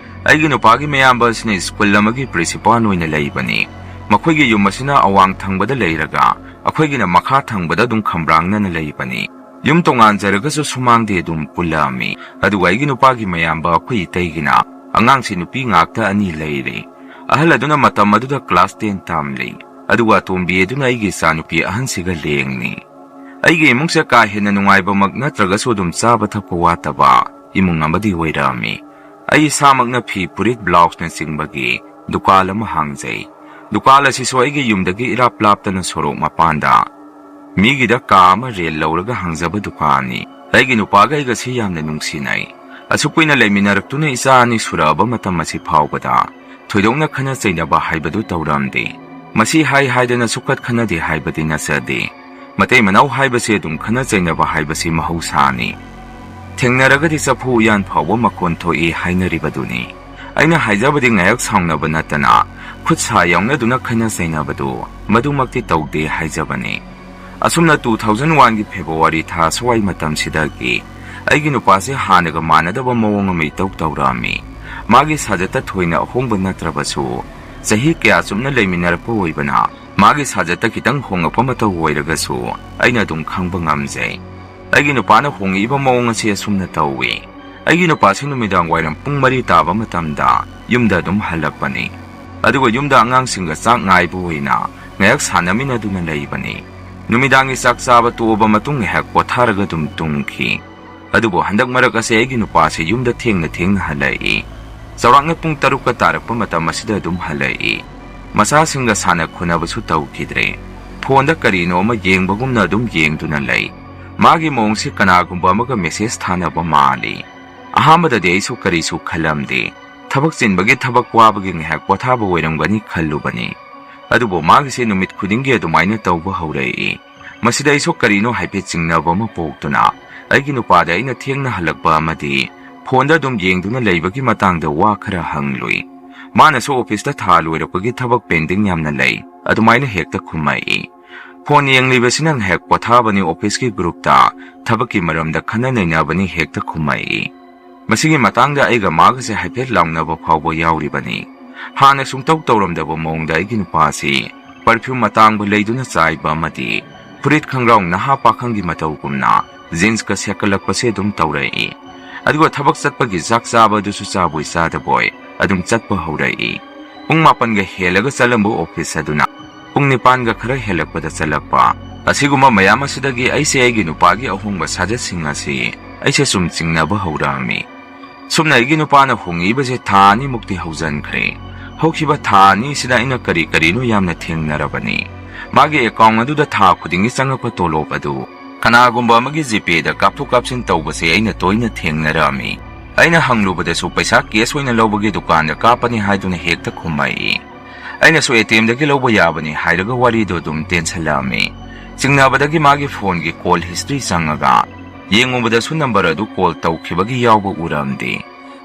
ꯑꯩꯒꯤ ꯅꯨꯄꯥꯒꯤ ꯃꯌꯥꯝꯕ ꯑꯁꯤꯅ ꯁ꯭ꯀꯨꯜ ꯑꯃꯒꯤ ꯄ꯭ꯔꯤꯟꯁꯤꯄꯥꯜ ꯑꯣꯏꯅ ꯂꯩꯕꯅꯤ꯫ ꯃꯈꯣꯏꯒꯤ ꯌꯨꯝ ꯑꯁꯤꯅ ꯑꯋꯥꯡ ꯊꯪꯕꯗ ꯂꯩꯔꯒ ꯑꯩꯈꯣꯏꯒꯤꯅ ꯃꯈꯥ ꯊꯪꯕꯗ ꯑꯗꯨꯝ ꯈꯝꯕ꯭ꯔꯥꯡꯅꯅ ꯂꯩꯕꯅꯤ꯫ ꯌꯨꯝ ꯇꯣꯉꯥꯟꯖꯔꯒꯁꯨ ꯁꯨꯃꯥꯡꯗꯤ ꯑꯗꯨꯝ ꯄꯨꯜꯂꯛꯑꯝꯃꯤ꯫ ꯑꯗꯨꯒ ꯑꯩꯒꯤ ꯅꯨꯄꯥꯒꯤ ꯃꯌꯥꯝꯕ ꯑꯩꯈꯣꯏ ꯏꯇꯩꯒꯤꯅ ꯑꯉꯥꯡꯁꯤ ꯅꯨꯄꯤ ꯉꯥꯛꯇ ꯑꯅꯤ ꯂꯩꯔꯦ꯫ ꯑꯍꯜ ꯑꯗꯨꯅ ꯃꯇꯝ ꯑꯗꯨꯗ class ten ꯇꯝꯂꯤ, ꯑꯗꯨꯒ ꯑꯇꯣꯝꯕꯤ ꯑꯗꯨꯅ ꯑꯩꯒꯤ ꯏꯆꯥꯅꯨꯄꯤ ꯑꯍꯟꯁꯤꯒ ꯂꯦꯡꯅꯤ꯫ ꯑꯩꯒꯤ ꯏꯃꯨꯡꯁꯦ ꯀꯥ ꯍꯦꯟꯅ ꯅꯨꯡꯉꯥꯏꯕꯃꯛ ꯅꯠꯇ꯭ꯔꯒꯁꯨ ꯑꯗꯨꯝ ꯆꯥꯕ ꯊꯛꯄ ꯋꯥꯠꯇꯕ ꯏꯃꯨꯡ ꯑꯃꯗꯤ ꯑꯣꯏꯔꯛꯑꯝꯃꯤ꯫ ꯑꯩ ꯏꯁꯥꯃꯛꯅ ꯐꯤ, ꯐꯨꯔꯤꯠ, ꯕ꯭ꯂꯥꯎꯁꯅꯆꯤꯡꯕꯒꯤ ꯗꯨꯀꯥꯟ ꯑꯃ ꯍꯥꯡꯖꯩ꯫ ꯗꯨꯀꯥꯟ ꯑꯁꯤꯁꯨ ꯑꯩꯒꯤ ꯌꯨꯝꯗꯒꯤ ꯏꯔꯥꯞ ꯂꯥꯞꯇꯅ ꯁꯣꯔꯣꯛ ꯃꯄꯥꯟꯗ ꯃꯤꯒꯤꯗ ꯀꯥ ꯑꯃ ꯔꯦꯟ ꯂꯧꯔꯒ ꯍꯥꯡꯖꯕ ꯗꯨꯀꯥꯟꯅꯤ꯫ ꯑꯩꯒꯤ ꯅꯨꯄꯥꯒ ꯑꯩꯒꯁꯤ ꯌꯥꯝꯅ ꯅꯨꯡꯁꯤꯅꯩ꯫ ꯑꯁꯨꯛ ꯀꯨꯏꯅ ꯂꯩꯃꯤꯟꯅꯔꯛꯇꯨꯅ ꯏꯆꯥ ꯑꯅꯤ ꯁꯨꯔꯛꯑꯕ ꯃꯇꯝ ꯑꯁꯤ ꯐꯥꯎꯕꯗ ꯊꯣꯏꯗꯣꯛꯅ ꯈꯠꯅ ꯆꯩꯅꯕ ꯍꯥꯏꯕꯗꯨ ꯇꯧꯔꯝꯗꯦ꯫ ꯃꯁꯤ ꯍꯥꯏ ꯍꯥꯏꯗꯅ ꯁꯨꯛꯈꯠ ꯈꯠꯅꯗꯦ ꯍꯥꯏꯕꯗꯤ ꯅꯠꯆꯗꯦ꯫ ꯃꯇꯩ ꯃꯅꯥꯎ ꯍꯥꯏꯕꯁꯤ ꯑꯗꯨꯝ ꯈꯠꯅ ꯆꯩꯅꯕ ꯍꯥꯏꯕꯁꯤ ꯃꯍꯧꯁꯥꯅꯤ꯫ ꯊꯦꯡꯅꯔꯒꯗꯤ ꯆꯐꯨ ꯎꯌꯥꯟ ꯐꯥꯎꯕ ꯃꯈꯣꯟ ꯊꯣꯛꯏ ꯍꯥꯏꯅꯔꯤꯕꯗꯨꯅꯤ꯫ ꯑꯩꯅ ꯍꯥꯏꯖꯕꯗꯤ ꯉꯥꯏꯍꯥꯛ ꯁꯥꯎꯅꯕ ꯅꯠꯇꯅ ꯈꯨꯠ ꯁꯥ ꯌꯥꯎꯅꯗꯨꯅ ꯈꯠꯅ ꯆꯩꯅꯕꯗꯨ ꯃꯗꯨꯃꯛꯇꯤ ꯇꯧꯗꯦ ꯍꯥꯏꯖꯕꯅꯤ꯫ ꯑꯁꯨꯝꯅ two thousand one ꯒꯤ February ꯊꯥ ꯁ꯭ꯋꯥꯏ ꯃꯇꯝꯁꯤꯗꯒꯤ ꯑꯩꯒꯤ ꯅꯨꯄꯥꯁꯦ ꯍꯥꯟꯅꯒ ꯃꯥꯟꯅꯗꯕ ꯃꯑꯣꯡ ꯑꯃ ꯏꯇꯧ ꯇꯧꯔꯛꯑꯝꯃꯤ꯫ ꯃꯥꯒꯤ ꯁꯥꯖꯠꯇ ꯊꯣꯏꯅ ꯑꯍꯣꯡꯕ ꯅꯠꯇ꯭ꯔꯕꯁꯨ, ꯆꯍꯤ ꯀꯌꯥ ꯆꯨꯞꯅ ꯂꯩꯃꯤꯟꯅꯔꯛꯄ ꯑꯣꯏꯕꯅ, ꯃꯥꯒꯤ ꯁꯥꯖꯠꯇ ꯈꯤꯇꯪ ꯍꯣꯡꯉꯛꯄ ꯃꯇꯧ ꯑꯣꯏꯔꯒꯁꯨ ꯑꯩꯅ ꯑꯗꯨꯝ ꯈꯪꯕ ꯉꯝꯖꯩ꯫ ꯑꯩꯒꯤ ꯅꯨꯄꯥꯅ ꯍꯣꯡꯉꯛꯏꯕ ꯃꯑꯣꯡ ꯑꯁꯤ ꯑꯁꯨꯝꯅ ꯇꯧꯏ꯫ ꯑꯩꯒꯤ ꯅꯨꯄꯥꯁꯤ ꯅꯨꯃꯤꯗꯥꯡ ꯋꯥꯏꯔꯝ ꯄꯨꯡ ꯃꯔꯤ ꯇꯥꯕ ꯃꯇꯝꯗ ꯌꯨꯝꯗ ꯑꯗꯨꯝ ꯍꯜꯂꯛꯄꯅꯤ꯫ ꯑꯗꯨꯒ ꯌꯨꯝꯗ ꯑꯉꯥꯡꯁꯤꯡꯒ ꯆꯥꯛ ꯉꯥꯏꯕ ꯑꯣꯏꯅ ꯉꯥꯏꯍꯥꯛ ꯁꯥꯟꯅꯃꯤꯟꯅꯗꯨꯅ ꯂꯩꯕꯅꯤ꯫ ꯅꯨꯃꯤꯗꯥꯡꯒꯤ ꯆꯥꯛ ꯆꯥꯕ ꯇꯣꯛꯑꯕ ꯃꯇꯨꯡ ꯉꯥꯏꯍꯥꯛ ꯄꯣꯊꯥꯔꯒ ꯑꯗꯨꯝ ꯇꯨꯝꯈꯤ꯫ ꯑꯗꯨꯕꯨ ꯍꯟꯗꯛ ꯃꯔꯛ ꯑꯁꯦ ꯑꯩꯒꯤ ꯅꯨꯄꯥꯁꯤ ꯌꯨꯝꯗ ꯊꯦꯡꯅ ꯊꯦꯡꯅ ꯍꯜꯂꯛꯏ꯫ ꯆꯥꯎꯔꯥꯛꯅ ꯄꯨꯡ ꯇꯔꯨꯛꯀ ꯇꯥꯔꯛꯄ ꯃꯇꯝ ꯑꯁꯤꯗ ꯑꯗꯨꯝ ꯍꯜꯂꯛꯏ꯫ ꯃꯆꯥꯁꯤꯡꯒ ꯁꯥꯟꯅ ꯈꯣꯠꯅꯕꯁꯨ ꯇꯧꯈꯤꯗ꯭ꯔꯦ꯫ ꯐꯣꯟꯗ ꯀꯔꯤꯅꯣ ꯑꯃ ꯌꯦꯡꯕꯒꯨꯝꯅ ꯑꯗꯨꯝ ꯌꯦꯡꯗꯨꯅ ꯂꯩ꯫ ꯃꯥꯒꯤ ꯃꯑꯣꯡꯁꯤ ꯀꯅꯥꯒꯨꯝꯕ ꯑꯃꯒ ꯃꯦꯁꯦꯖ ꯊꯥꯅꯕ ꯃꯥꯜꯂꯤ꯫ ꯑꯍꯥꯟꯕꯗꯗꯤ ꯑꯩꯁꯨ ꯀꯔꯤꯁꯨ ꯈꯜꯂꯝꯗꯦ꯫ ꯊꯕꯛ ꯆꯤꯟꯕꯒꯤ, ꯊꯕꯛ ꯋꯥꯕꯒꯤ ꯉꯥꯏꯍꯥꯛ ꯄꯣꯊꯥꯕ ꯑꯣꯏꯔꯝꯒꯅꯤ ꯈꯜꯂꯨꯕꯅꯤ꯫ ꯑꯗꯨꯕꯨ ꯃꯥꯒꯤꯁꯦ ꯅꯨꯃꯤꯠ ꯈꯨꯗꯤꯡꯒꯤ ꯑꯗꯨꯃꯥꯏꯅ ꯇꯧꯕ ꯍꯧꯔꯛꯏ꯫ ꯃꯁꯤꯗ ꯑꯩꯁꯨ ꯀꯔꯤꯅꯣ ꯍꯥꯏꯐꯦꯠ ꯆꯤꯡꯅꯕ ꯑꯃ ꯄꯣꯛꯇꯨꯅ ꯑꯩꯒꯤ ꯅꯨꯄꯥꯗ ꯑꯩꯅ ꯊꯦꯡꯅ ꯍꯜꯂꯛꯄ ꯑꯃꯗꯤ ꯐꯣꯟꯗ ꯑꯗꯨꯝ ꯌꯦꯡꯗꯨꯅ ꯂꯩꯕꯒꯤ ꯃꯇꯥꯡꯗ ꯋꯥ ꯈꯔ ꯍꯪꯂꯨꯏ꯫ ꯃꯥꯅꯁꯨ ꯑꯣꯐꯤꯁꯇ ꯊꯥ ꯂꯣꯏꯔꯛꯄꯒꯤ ꯊꯕꯛ ꯄꯦꯟꯗꯤꯡ ꯌꯥꯝꯅ ꯂꯩ, ꯑꯗꯨꯃꯥꯏꯅ ꯍꯦꯛꯇ ꯈꯨꯝꯃꯛꯏ꯫ ꯐꯣꯟ ꯌꯦꯡꯂꯤꯕꯁꯤꯅ ꯉꯥꯏꯍꯥꯛ ꯄꯣꯊꯥꯕꯅꯤ, ꯑꯣꯐꯤꯁꯀꯤ ꯒ꯭ꯔꯨꯞꯇ ꯊꯕꯛꯀꯤ ꯃꯔꯝꯗ ꯈꯟꯅ ꯅꯩꯅꯕꯅꯤ ꯍꯦꯛꯇ ꯈꯨꯝꯃꯛꯏ꯫ ꯃꯁꯤꯒꯤ ꯃꯇꯥꯡꯗ ꯑꯩꯒ ꯃꯥꯒꯁꯦ ꯍꯥꯏꯐꯦꯠ ꯂꯥꯎꯅꯕ ꯐꯥꯎꯕ ꯌꯥꯎꯔꯤꯕꯅꯤ꯫ ꯍꯥꯟꯅ ꯁꯨꯡꯇꯧ ꯇꯧꯔꯝꯗꯕ ꯃꯑꯣꯡꯗ ꯑꯩꯒꯤ ꯅꯨꯄꯥꯁꯤ perfume ꯑꯇꯥꯡꯕ ꯂꯩꯗꯨꯅ ꯆꯥꯏꯕ ꯑꯃꯗꯤ ꯐꯨꯔꯤꯠ ꯈꯪꯒ꯭ꯔꯥꯎ ꯅꯍꯥ ꯄꯥꯈꯪꯒꯤ ꯃꯇꯧꯒꯨꯝꯅ jeansꯀ ꯁꯦꯠꯀꯠꯂꯛꯄꯁꯦ ꯑꯗꯨꯝ ꯇꯧꯔꯛꯏ꯫ ꯑꯗꯨꯒ ꯊꯕꯛ ꯆꯠꯄꯒꯤ ꯆꯥꯛ ꯆꯥꯕ ꯑꯗꯨꯁꯨ ꯆꯥꯕꯣꯏ ꯆꯥꯗꯕꯣꯏ ꯑꯗꯨꯝ ꯆꯠꯄ ꯍꯧꯔꯛꯏ꯫ ꯄꯨꯡ ꯃꯥꯄꯟꯒ ꯍꯦꯜꯂꯒ ꯆꯠꯂꯝꯕ ꯑꯣꯐꯤꯁ ꯑꯗꯨꯅ ꯄꯨꯡ ꯅꯤꯄꯥꯟꯒ ꯈꯔ ꯍꯦꯜꯂꯛꯄꯗ ꯆꯠꯂꯛꯄ꯫ ꯑꯁꯤꯒꯨꯝꯕ ꯃꯌꯥꯝ ꯑꯁꯤꯗꯒꯤ ꯑꯩꯁꯦ ꯑꯩꯒꯤ ꯅꯨꯄꯥꯒꯤ ꯑꯍꯣꯡꯕ ꯁꯥꯖꯠꯁꯤꯡ ꯑꯁꯤ ꯑꯩꯁꯦ ꯁꯨꯝ ꯆꯤꯡꯅꯕ ꯍꯧꯔꯛꯑꯝꯃꯤ꯫ ꯁꯨꯝꯅ ꯑꯩꯒꯤ ꯅꯨꯄꯥꯅ ꯍꯣꯡꯉꯛꯏꯕꯁꯦ ꯊꯥ ꯑꯅꯤꯃꯨꯛꯇꯤ ꯍꯧꯖꯤꯟꯈ꯭ꯔꯦ꯫ ꯍꯧꯈꯤꯕ ꯊꯥ ꯑꯅꯤꯁꯤꯗ ꯑꯩꯅ ꯀꯔꯤ ꯀꯔꯤꯅꯣ ꯌꯥꯝꯅ ꯊꯦꯡꯅꯔꯕꯅꯤ꯫ ꯃꯥꯒꯤ ꯑꯦꯀꯥꯎꯟ ꯑꯗꯨꯗ ꯊꯥ ꯈꯨꯗꯤꯡꯒꯤ ꯆꯪꯉꯛꯄ ꯇꯣꯂꯣꯞ ꯑꯗꯨ ꯀꯅꯥꯒꯨꯝꯕ ꯑꯃꯒꯤ ꯖꯤꯄꯦꯗ ꯀꯥꯞꯊꯣꯛ ꯀꯥꯞꯁꯤꯟ ꯇꯧꯕꯁꯦ ꯑꯩꯅ ꯇꯣꯏꯅ ꯊꯦꯡꯅꯔꯝꯃꯤ꯫ ꯑꯩꯅ ꯍꯪꯂꯨꯕꯗꯁꯨ ꯄꯩꯁꯥ ꯀꯦꯁ ꯑꯣꯏꯅ ꯂꯧꯕꯒꯤ ꯗꯨꯀꯥꯟꯗ ꯀꯥꯞꯄꯅꯤ ꯍꯥꯏꯗꯨꯅ ꯍꯦꯛꯇ ꯈꯨꯝꯃꯛꯏ꯫ ꯑꯩꯅꯁꯨ ꯑꯦ ꯇꯤ ꯑꯦꯝꯗꯒꯤ ꯂꯧꯕ ꯌꯥꯕꯅꯤ ꯍꯥꯏꯔꯒ ꯋꯥꯔꯤꯗꯨ ꯑꯗꯨꯝ ꯇꯦꯟꯁꯜꯂꯛꯑꯝꯃꯤ꯫ ꯆꯤꯡꯅꯕꯗꯒꯤ ꯃꯥꯒꯤ ꯐꯣꯟꯒꯤ ꯀꯣꯜ ꯍꯤꯁꯇ꯭ꯔꯤ ꯆꯪꯉꯒ ꯌꯦꯡꯉꯨꯕꯗꯁꯨ ꯅꯝꯕꯔ ꯑꯗꯨ ꯀꯣꯜ ꯇꯧꯈꯤꯕꯒꯤ ꯌꯥꯎꯕ ꯎꯔꯝꯗꯦ꯫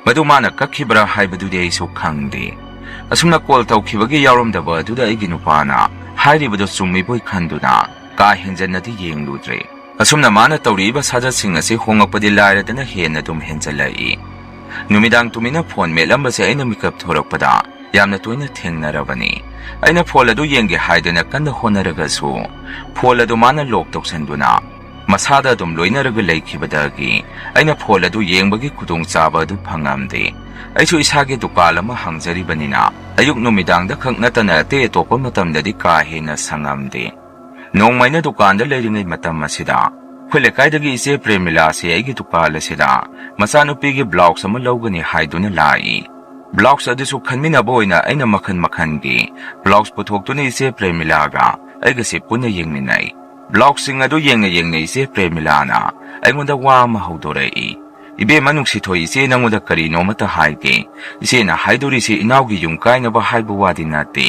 ꯃꯗꯨ ꯃꯥꯅ ꯀꯛꯈꯤꯕ꯭ꯔꯥ ꯍꯥꯏꯕꯗꯨꯗꯤ ꯑꯩꯁꯨ ꯈꯪꯗꯦ꯫ ꯑꯁꯨꯝꯅ ꯀꯣꯜ ꯇꯧꯈꯤꯕꯒꯤ ꯌꯥꯎꯔꯝꯗꯕ ꯑꯗꯨꯗ ꯑꯩꯒꯤ ꯅꯨꯄꯥꯅ ꯍꯥꯏꯔꯤꯕꯗꯨ ꯆꯨꯝꯃꯤꯕꯣꯏ ꯈꯟꯗꯨꯅ ꯀꯥ ꯍꯦꯟꯖꯟꯅꯗꯤ ꯌꯦꯡꯂꯨꯗ꯭ꯔꯦ꯫ ꯑꯁꯨꯝꯅ ꯃꯥꯅ ꯇꯧꯔꯤꯕ ꯁꯥꯖꯠꯁꯤꯡ ꯑꯁꯤ ꯍꯣꯡꯂꯛꯄꯗꯤ ꯂꯥꯏꯔꯗꯅ ꯍꯦꯟꯅ ꯑꯗꯨꯝ ꯍꯦꯟꯖꯜꯂꯛꯏ꯫ ꯅꯨꯃꯤꯗꯥꯡ ꯇꯨꯃꯤꯟꯅ ꯐꯣꯟ ꯃꯦꯠꯂꯝꯕꯁꯦ ꯑꯩꯅ ꯃꯤꯀꯞ ꯊꯣꯔꯛꯄꯗ ꯌꯥꯝꯅ ꯇꯣꯏꯅ ꯊꯦꯡꯅꯔꯕꯅꯤ꯫ ꯑꯩꯅ ꯐꯣꯟ ꯑꯗꯨ ꯌꯦꯡꯒꯦ ꯍꯥꯏꯗꯨꯅ ꯀꯟꯅ ꯍꯣꯠꯅꯔꯒꯁꯨ ꯐꯣꯟ ꯑꯗꯨ ꯃꯥꯅ ꯂꯣꯛ ꯇꯧꯁꯤꯟꯗꯨꯅ ꯃꯁꯥꯗ ꯑꯗꯨꯝ ꯂꯣꯏꯅꯔꯒ ꯂꯩꯈꯤꯕꯗꯒꯤ ꯑꯩꯅ ꯐꯣꯟ ꯑꯗꯨ ꯌꯦꯡꯕꯒꯤ ꯈꯨꯗꯣꯡꯆꯥꯕ ꯑꯗꯨ ꯐꯪꯉꯝꯗꯦ꯫ ꯑꯩꯁꯨ ꯏꯁꯥꯒꯤ ꯗꯨꯀꯥꯟ ꯑꯃ ꯍꯥꯡꯖꯔꯤꯕꯅꯤꯅ ꯑꯌꯨꯛ ꯅꯨꯃꯤꯗꯥꯡꯗ ꯈꯛ ꯅꯠꯇꯅ ꯑꯇꯩ ꯑꯇꯣꯞꯄ ꯃꯇꯝꯗꯗꯤ ꯀꯥ ꯍꯦꯟꯅ ꯁꯪꯉꯝꯗꯦ꯫ ꯅꯣꯡꯃ ꯑꯩꯅ ꯗꯨꯀꯥꯟꯗ ꯂꯩꯔꯤꯉꯩ ꯃꯇꯝ ꯑꯁꯤꯗ ꯑꯩꯈꯣꯏ ꯂꯩꯀꯥꯏꯗꯒꯤ ꯏꯆꯦ ꯄ꯭ꯔꯦꯃꯤꯂꯥꯁꯦ ꯑꯩꯒꯤ ꯗꯨꯀꯥꯟ ꯑꯁꯤꯗ ꯃꯆꯥꯅꯨꯄꯤꯒꯤ ꯕ꯭ꯂꯥꯎꯁ ꯑꯃ ꯂꯧꯒꯅꯤ ꯍꯥꯏꯗꯨꯅ ꯂꯥꯛꯏ꯫ ꯕ꯭ꯂꯥꯎꯁ ꯑꯗꯨꯁꯨ ꯈꯟꯃꯤꯟꯅꯕ ꯑꯣꯏꯅ ꯑꯩꯅ ꯃꯈꯜ ꯃꯈꯜꯒꯤ ꯕ꯭ꯂꯥꯎꯁ ꯄꯨꯊꯣꯛꯇꯨꯅ ꯏꯆꯦ ꯄ꯭ꯔꯦꯃꯤꯂꯥꯒ ꯑꯩꯒꯁꯦ ꯄꯨꯟꯅ ꯌꯦꯡꯃꯤꯟꯅꯩ꯫ ꯕ꯭ꯂꯥꯎꯁꯁꯤꯡ ꯑꯗꯨ ꯌꯦꯡꯅ ꯌꯦꯡꯅ ꯏꯆꯦ ꯄ꯭ꯔꯦꯃꯤꯂꯥꯅ ꯑꯩꯉꯣꯟꯗ ꯋꯥ ꯑꯃ ꯍꯧꯗꯣꯔꯛꯏ꯫ "ꯏꯕꯦꯝꯃ ꯅꯨꯡꯁꯤꯊꯣꯏ, ꯏꯆꯦ ꯅꯪꯉꯣꯟꯗ ꯀꯔꯤꯅꯣ ꯑꯃꯇ ꯍꯥꯏꯒꯦ꯫ ꯏꯆꯦꯅ ꯍꯥꯏꯗꯣꯔꯤꯁꯦ ꯏꯅꯥꯎꯒꯤ ꯌꯨꯝ ꯀꯥꯏꯅꯕ ꯍꯥꯏꯕ ꯋꯥꯗꯤ ꯅꯠꯇꯦ꯫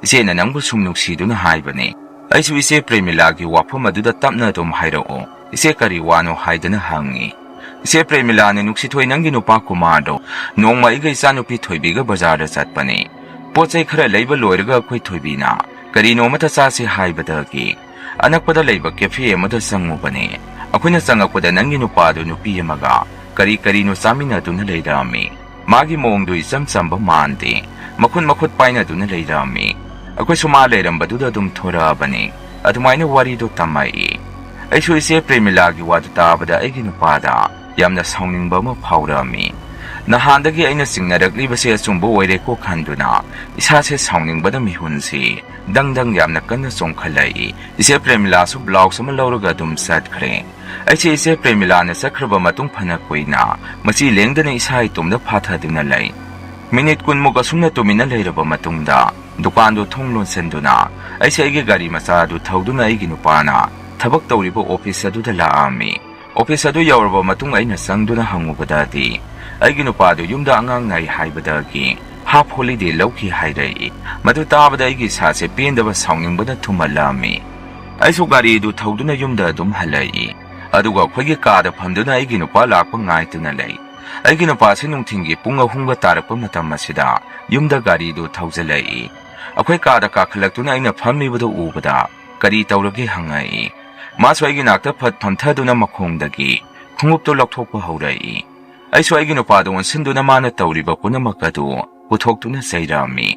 ꯏꯆꯦꯅ ꯅꯪꯕꯨ ꯁꯨꯝ ꯅꯨꯡꯁꯤꯗꯨꯅ ꯍꯥꯏꯕꯅꯦ꯫" ꯑꯩꯁꯨ ꯏꯆꯦ ꯄ꯭ꯔꯦꯃꯤꯂꯥꯒꯤ ꯋꯥꯐꯝ ꯑꯗꯨꯗ ꯇꯞꯅ ꯑꯗꯨꯝ ꯍꯥꯏꯔꯛꯑꯣ, ꯏꯆꯦ ꯀꯔꯤ ꯋꯥꯅꯣ ꯍꯥꯏꯗꯨꯅ ꯍꯪꯉꯤ꯫ ꯏꯆꯦ ꯄ꯭ꯔꯦꯃꯤꯂꯥꯅ, "ꯅꯨꯡꯁꯤꯊꯣꯏ, ꯅꯪꯒꯤ ꯅꯨꯄꯥ ꯀꯨꯃꯥꯔꯗꯣ ꯅꯣꯡꯃ ꯑꯩꯒ ꯏꯆꯥꯅꯨꯄꯤ ꯊꯣꯏꯕꯤꯒ ꯕꯖꯥꯔꯗ ꯆꯠꯄꯅꯦ꯫ ꯄꯣꯠ ꯆꯩ ꯈꯔ ꯂꯩꯕ ꯂꯣꯏꯔꯒ ꯑꯩꯈꯣꯏ ꯊꯣꯏꯕꯤꯅ ꯀꯔꯤꯅꯣ ꯑꯃꯇ ꯆꯥꯁꯦ ꯍꯥꯏꯕꯗꯒꯤ ꯑꯅꯛꯄꯗ ꯂꯩꯕ ꯀꯦꯐꯦ ꯑꯃꯗ ꯆꯪꯉꯨꯕꯅꯦ꯫ ꯑꯩꯈꯣꯏꯅ ꯆꯪꯉꯛꯄꯗ ꯅꯪꯒꯤ ꯅꯨꯄꯥꯗꯨ ꯅꯨꯄꯤ ꯑꯃꯒ ꯀꯔꯤ ꯀꯔꯤꯅꯣ ꯆꯥꯃꯤꯟꯅꯗꯨꯅ ꯂꯩꯔꯝꯃꯤ꯫ ꯃꯥꯒꯤ ꯃꯑꯣꯡꯗꯨ ꯏꯆꯝ ꯆꯝꯕ ꯃꯥꯟꯗꯦ꯫ ꯃꯈꯨꯠ ꯃꯈꯨꯠ ꯄꯥꯏꯅꯗꯨꯅ ꯂꯩꯔꯝꯃꯤ꯫ ꯑꯩꯈꯣꯏꯁꯨ ꯃꯥ ꯂꯩꯔꯝꯕꯗꯨꯗ ꯑꯗꯨꯝ ꯊꯣꯔꯛꯑꯕꯅꯤ꯫" ꯑꯗꯨꯃꯥꯏꯅ ꯋꯥꯔꯤꯗꯣ ꯇꯝꯃꯛꯏ꯫ ꯑꯩꯁꯨ ꯏꯆꯦ ꯄ꯭ꯔꯦꯃꯤꯂꯥꯒꯤ ꯋꯥꯗꯨ ꯇꯥꯕꯗ ꯑꯩꯒꯤ ꯅꯨꯄꯥꯗ ꯌꯥꯝꯅ ꯁꯥꯎꯅꯤꯡꯕ ꯑꯃ ꯐꯥꯎꯔꯛꯑꯝꯃꯤ꯫ ꯅꯍꯥꯟꯗꯒꯤ ꯑꯩꯅ ꯆꯤꯡꯅꯔꯛꯂꯤꯕꯁꯦ ꯑꯆꯨꯝꯕ ꯑꯣꯏꯔꯦꯀꯣ ꯈꯟꯗꯨꯅ ꯏꯁꯥꯁꯦ ꯁꯥꯎꯅꯤꯡꯕꯗ ꯃꯤꯍꯨꯟꯁꯤ ꯗꯪ ꯗꯪ ꯌꯥꯝꯅ ꯀꯟꯅ ꯆꯣꯡꯈꯠꯂꯛꯏ꯫ ꯏꯆꯦ ꯄ꯭ꯔꯦꯃꯤꯂꯥꯁꯨ ꯕ꯭ꯂꯥꯎꯁ ꯑꯃ ꯂꯧꯔꯒ ꯑꯗꯨꯝ ꯆꯠꯈ꯭ꯔꯦ꯫ ꯑꯩꯁꯦ ꯏꯆꯦ ꯄ꯭ꯔꯦꯃꯤꯂꯥꯅ ꯆꯠꯈ꯭ꯔꯕ ꯃꯇꯨꯡ ꯐꯅ ꯀꯨꯏꯅ ꯃꯆꯤ ꯂꯦꯡꯗꯅ ꯏꯁꯥ ꯏꯇꯣꯝꯗ ꯐꯥꯊꯗꯨꯅ ꯂꯩ꯫ ꯃꯤꯅꯤꯠ ꯀꯨꯟꯃꯨꯛ ꯑꯁꯨꯝꯅ ꯇꯨꯃꯤꯟꯅ ꯂꯩꯔꯕ ꯃꯇꯨꯡꯗ ꯗꯨꯀꯥꯟꯗꯨ ꯊꯣꯡ ꯂꯣꯟꯁꯤꯟꯗꯨꯅ ꯑꯩꯁꯦ ꯑꯩꯒꯤ ꯒꯥꯔꯤ ꯃꯆꯥ ꯑꯗꯨ ꯊꯧꯗꯨꯅ ꯑꯩꯒꯤ ꯅꯨꯄꯥꯅ ꯊꯕꯛ ꯇꯧꯔꯤꯕ ꯑꯣꯐꯤꯁ ꯑꯗꯨꯗ ꯂꯥꯛꯑꯝꯃꯤ꯫ ꯑꯣꯐꯤꯁ ꯑꯗꯨ ꯌꯧꯔꯕ ꯃꯇꯨꯡ ꯑꯩꯅ ꯆꯪꯗꯨꯅ ꯍꯪꯉꯨꯕꯗꯗꯤ ꯑꯩꯒꯤ ꯅꯨꯄꯥꯗꯨ ꯌꯨꯝꯗ ꯑꯉꯥꯡ ꯅꯥꯏ ꯍꯥꯏꯕꯗꯒꯤ ꯍꯥꯐ ꯍꯣꯂꯤꯗꯦ ꯂꯧꯈꯤ ꯍꯥꯏꯔꯛꯏ꯫ ꯃꯗꯨ ꯇꯥꯕꯗ ꯑꯩꯒꯤ ꯏꯁꯥꯁꯦ ꯄꯦꯟꯗꯕ ꯁꯥꯎꯅꯤꯡꯕꯅ ꯊꯨꯝꯍꯠꯂꯝꯃꯤ꯫ ꯑꯩꯁꯨ ꯒꯥꯔꯤꯗꯨ ꯊꯧꯗꯨꯅ ꯌꯨꯝꯗ ꯑꯗꯨꯝ ꯍꯜꯂꯛꯏ꯫ ꯑꯗꯨꯒ ꯑꯩꯈꯣꯏꯒꯤ ꯀꯥꯗ ꯐꯝꯗꯨꯅ ꯑꯩꯒꯤ ꯅꯨꯄꯥ ꯂꯥꯛꯄ ꯉꯥꯏꯗꯨꯅ ꯂꯩ꯫ ꯑꯩꯒꯤ ꯅꯨꯄꯥꯁꯤ ꯅꯨꯡꯊꯤꯜꯒꯤ ꯄꯨꯡ ꯑꯍꯨꯝꯒ ꯇꯥꯔꯛꯄ ꯃꯇꯝ ꯑꯁꯤꯗ ꯌꯨꯝꯗ ꯒꯥꯔꯤꯗꯨ ꯊꯧꯖꯤꯜꯂꯛꯏ꯫ ꯑꯩꯈꯣꯏ ꯀꯥꯗ ꯀꯥꯈꯠꯂꯛꯇꯨꯅ ꯑꯩꯅ ꯐꯝꯂꯤꯕꯗꯨ ꯎꯕꯗ ꯀꯔꯤ ꯇꯧꯔꯒꯦ ꯍꯪꯉꯛꯏ꯫ ꯃꯥꯁꯨ ꯑꯩꯒꯤ ꯅꯥꯛꯇ ꯐꯠ ꯐꯝꯊꯗꯨꯅ ꯃꯈꯣꯡꯗꯒꯤ ꯈꯣꯡꯎꯞꯇꯨ ꯂꯧꯊꯣꯛꯄ ꯍꯧꯔꯛꯏ꯫ ꯑꯩꯁꯨ ꯑꯩꯒꯤ ꯅꯨꯄꯥꯗꯨ ꯑꯣꯟꯁꯤꯟꯗꯨꯅ ꯃꯥꯅ ꯇꯧꯔꯤꯕ ꯄꯨꯝꯅꯃꯛ ꯑꯗꯨ ꯎꯊꯣꯛꯇꯨꯅ ꯆꯩꯔꯛꯑꯝꯃꯤ꯫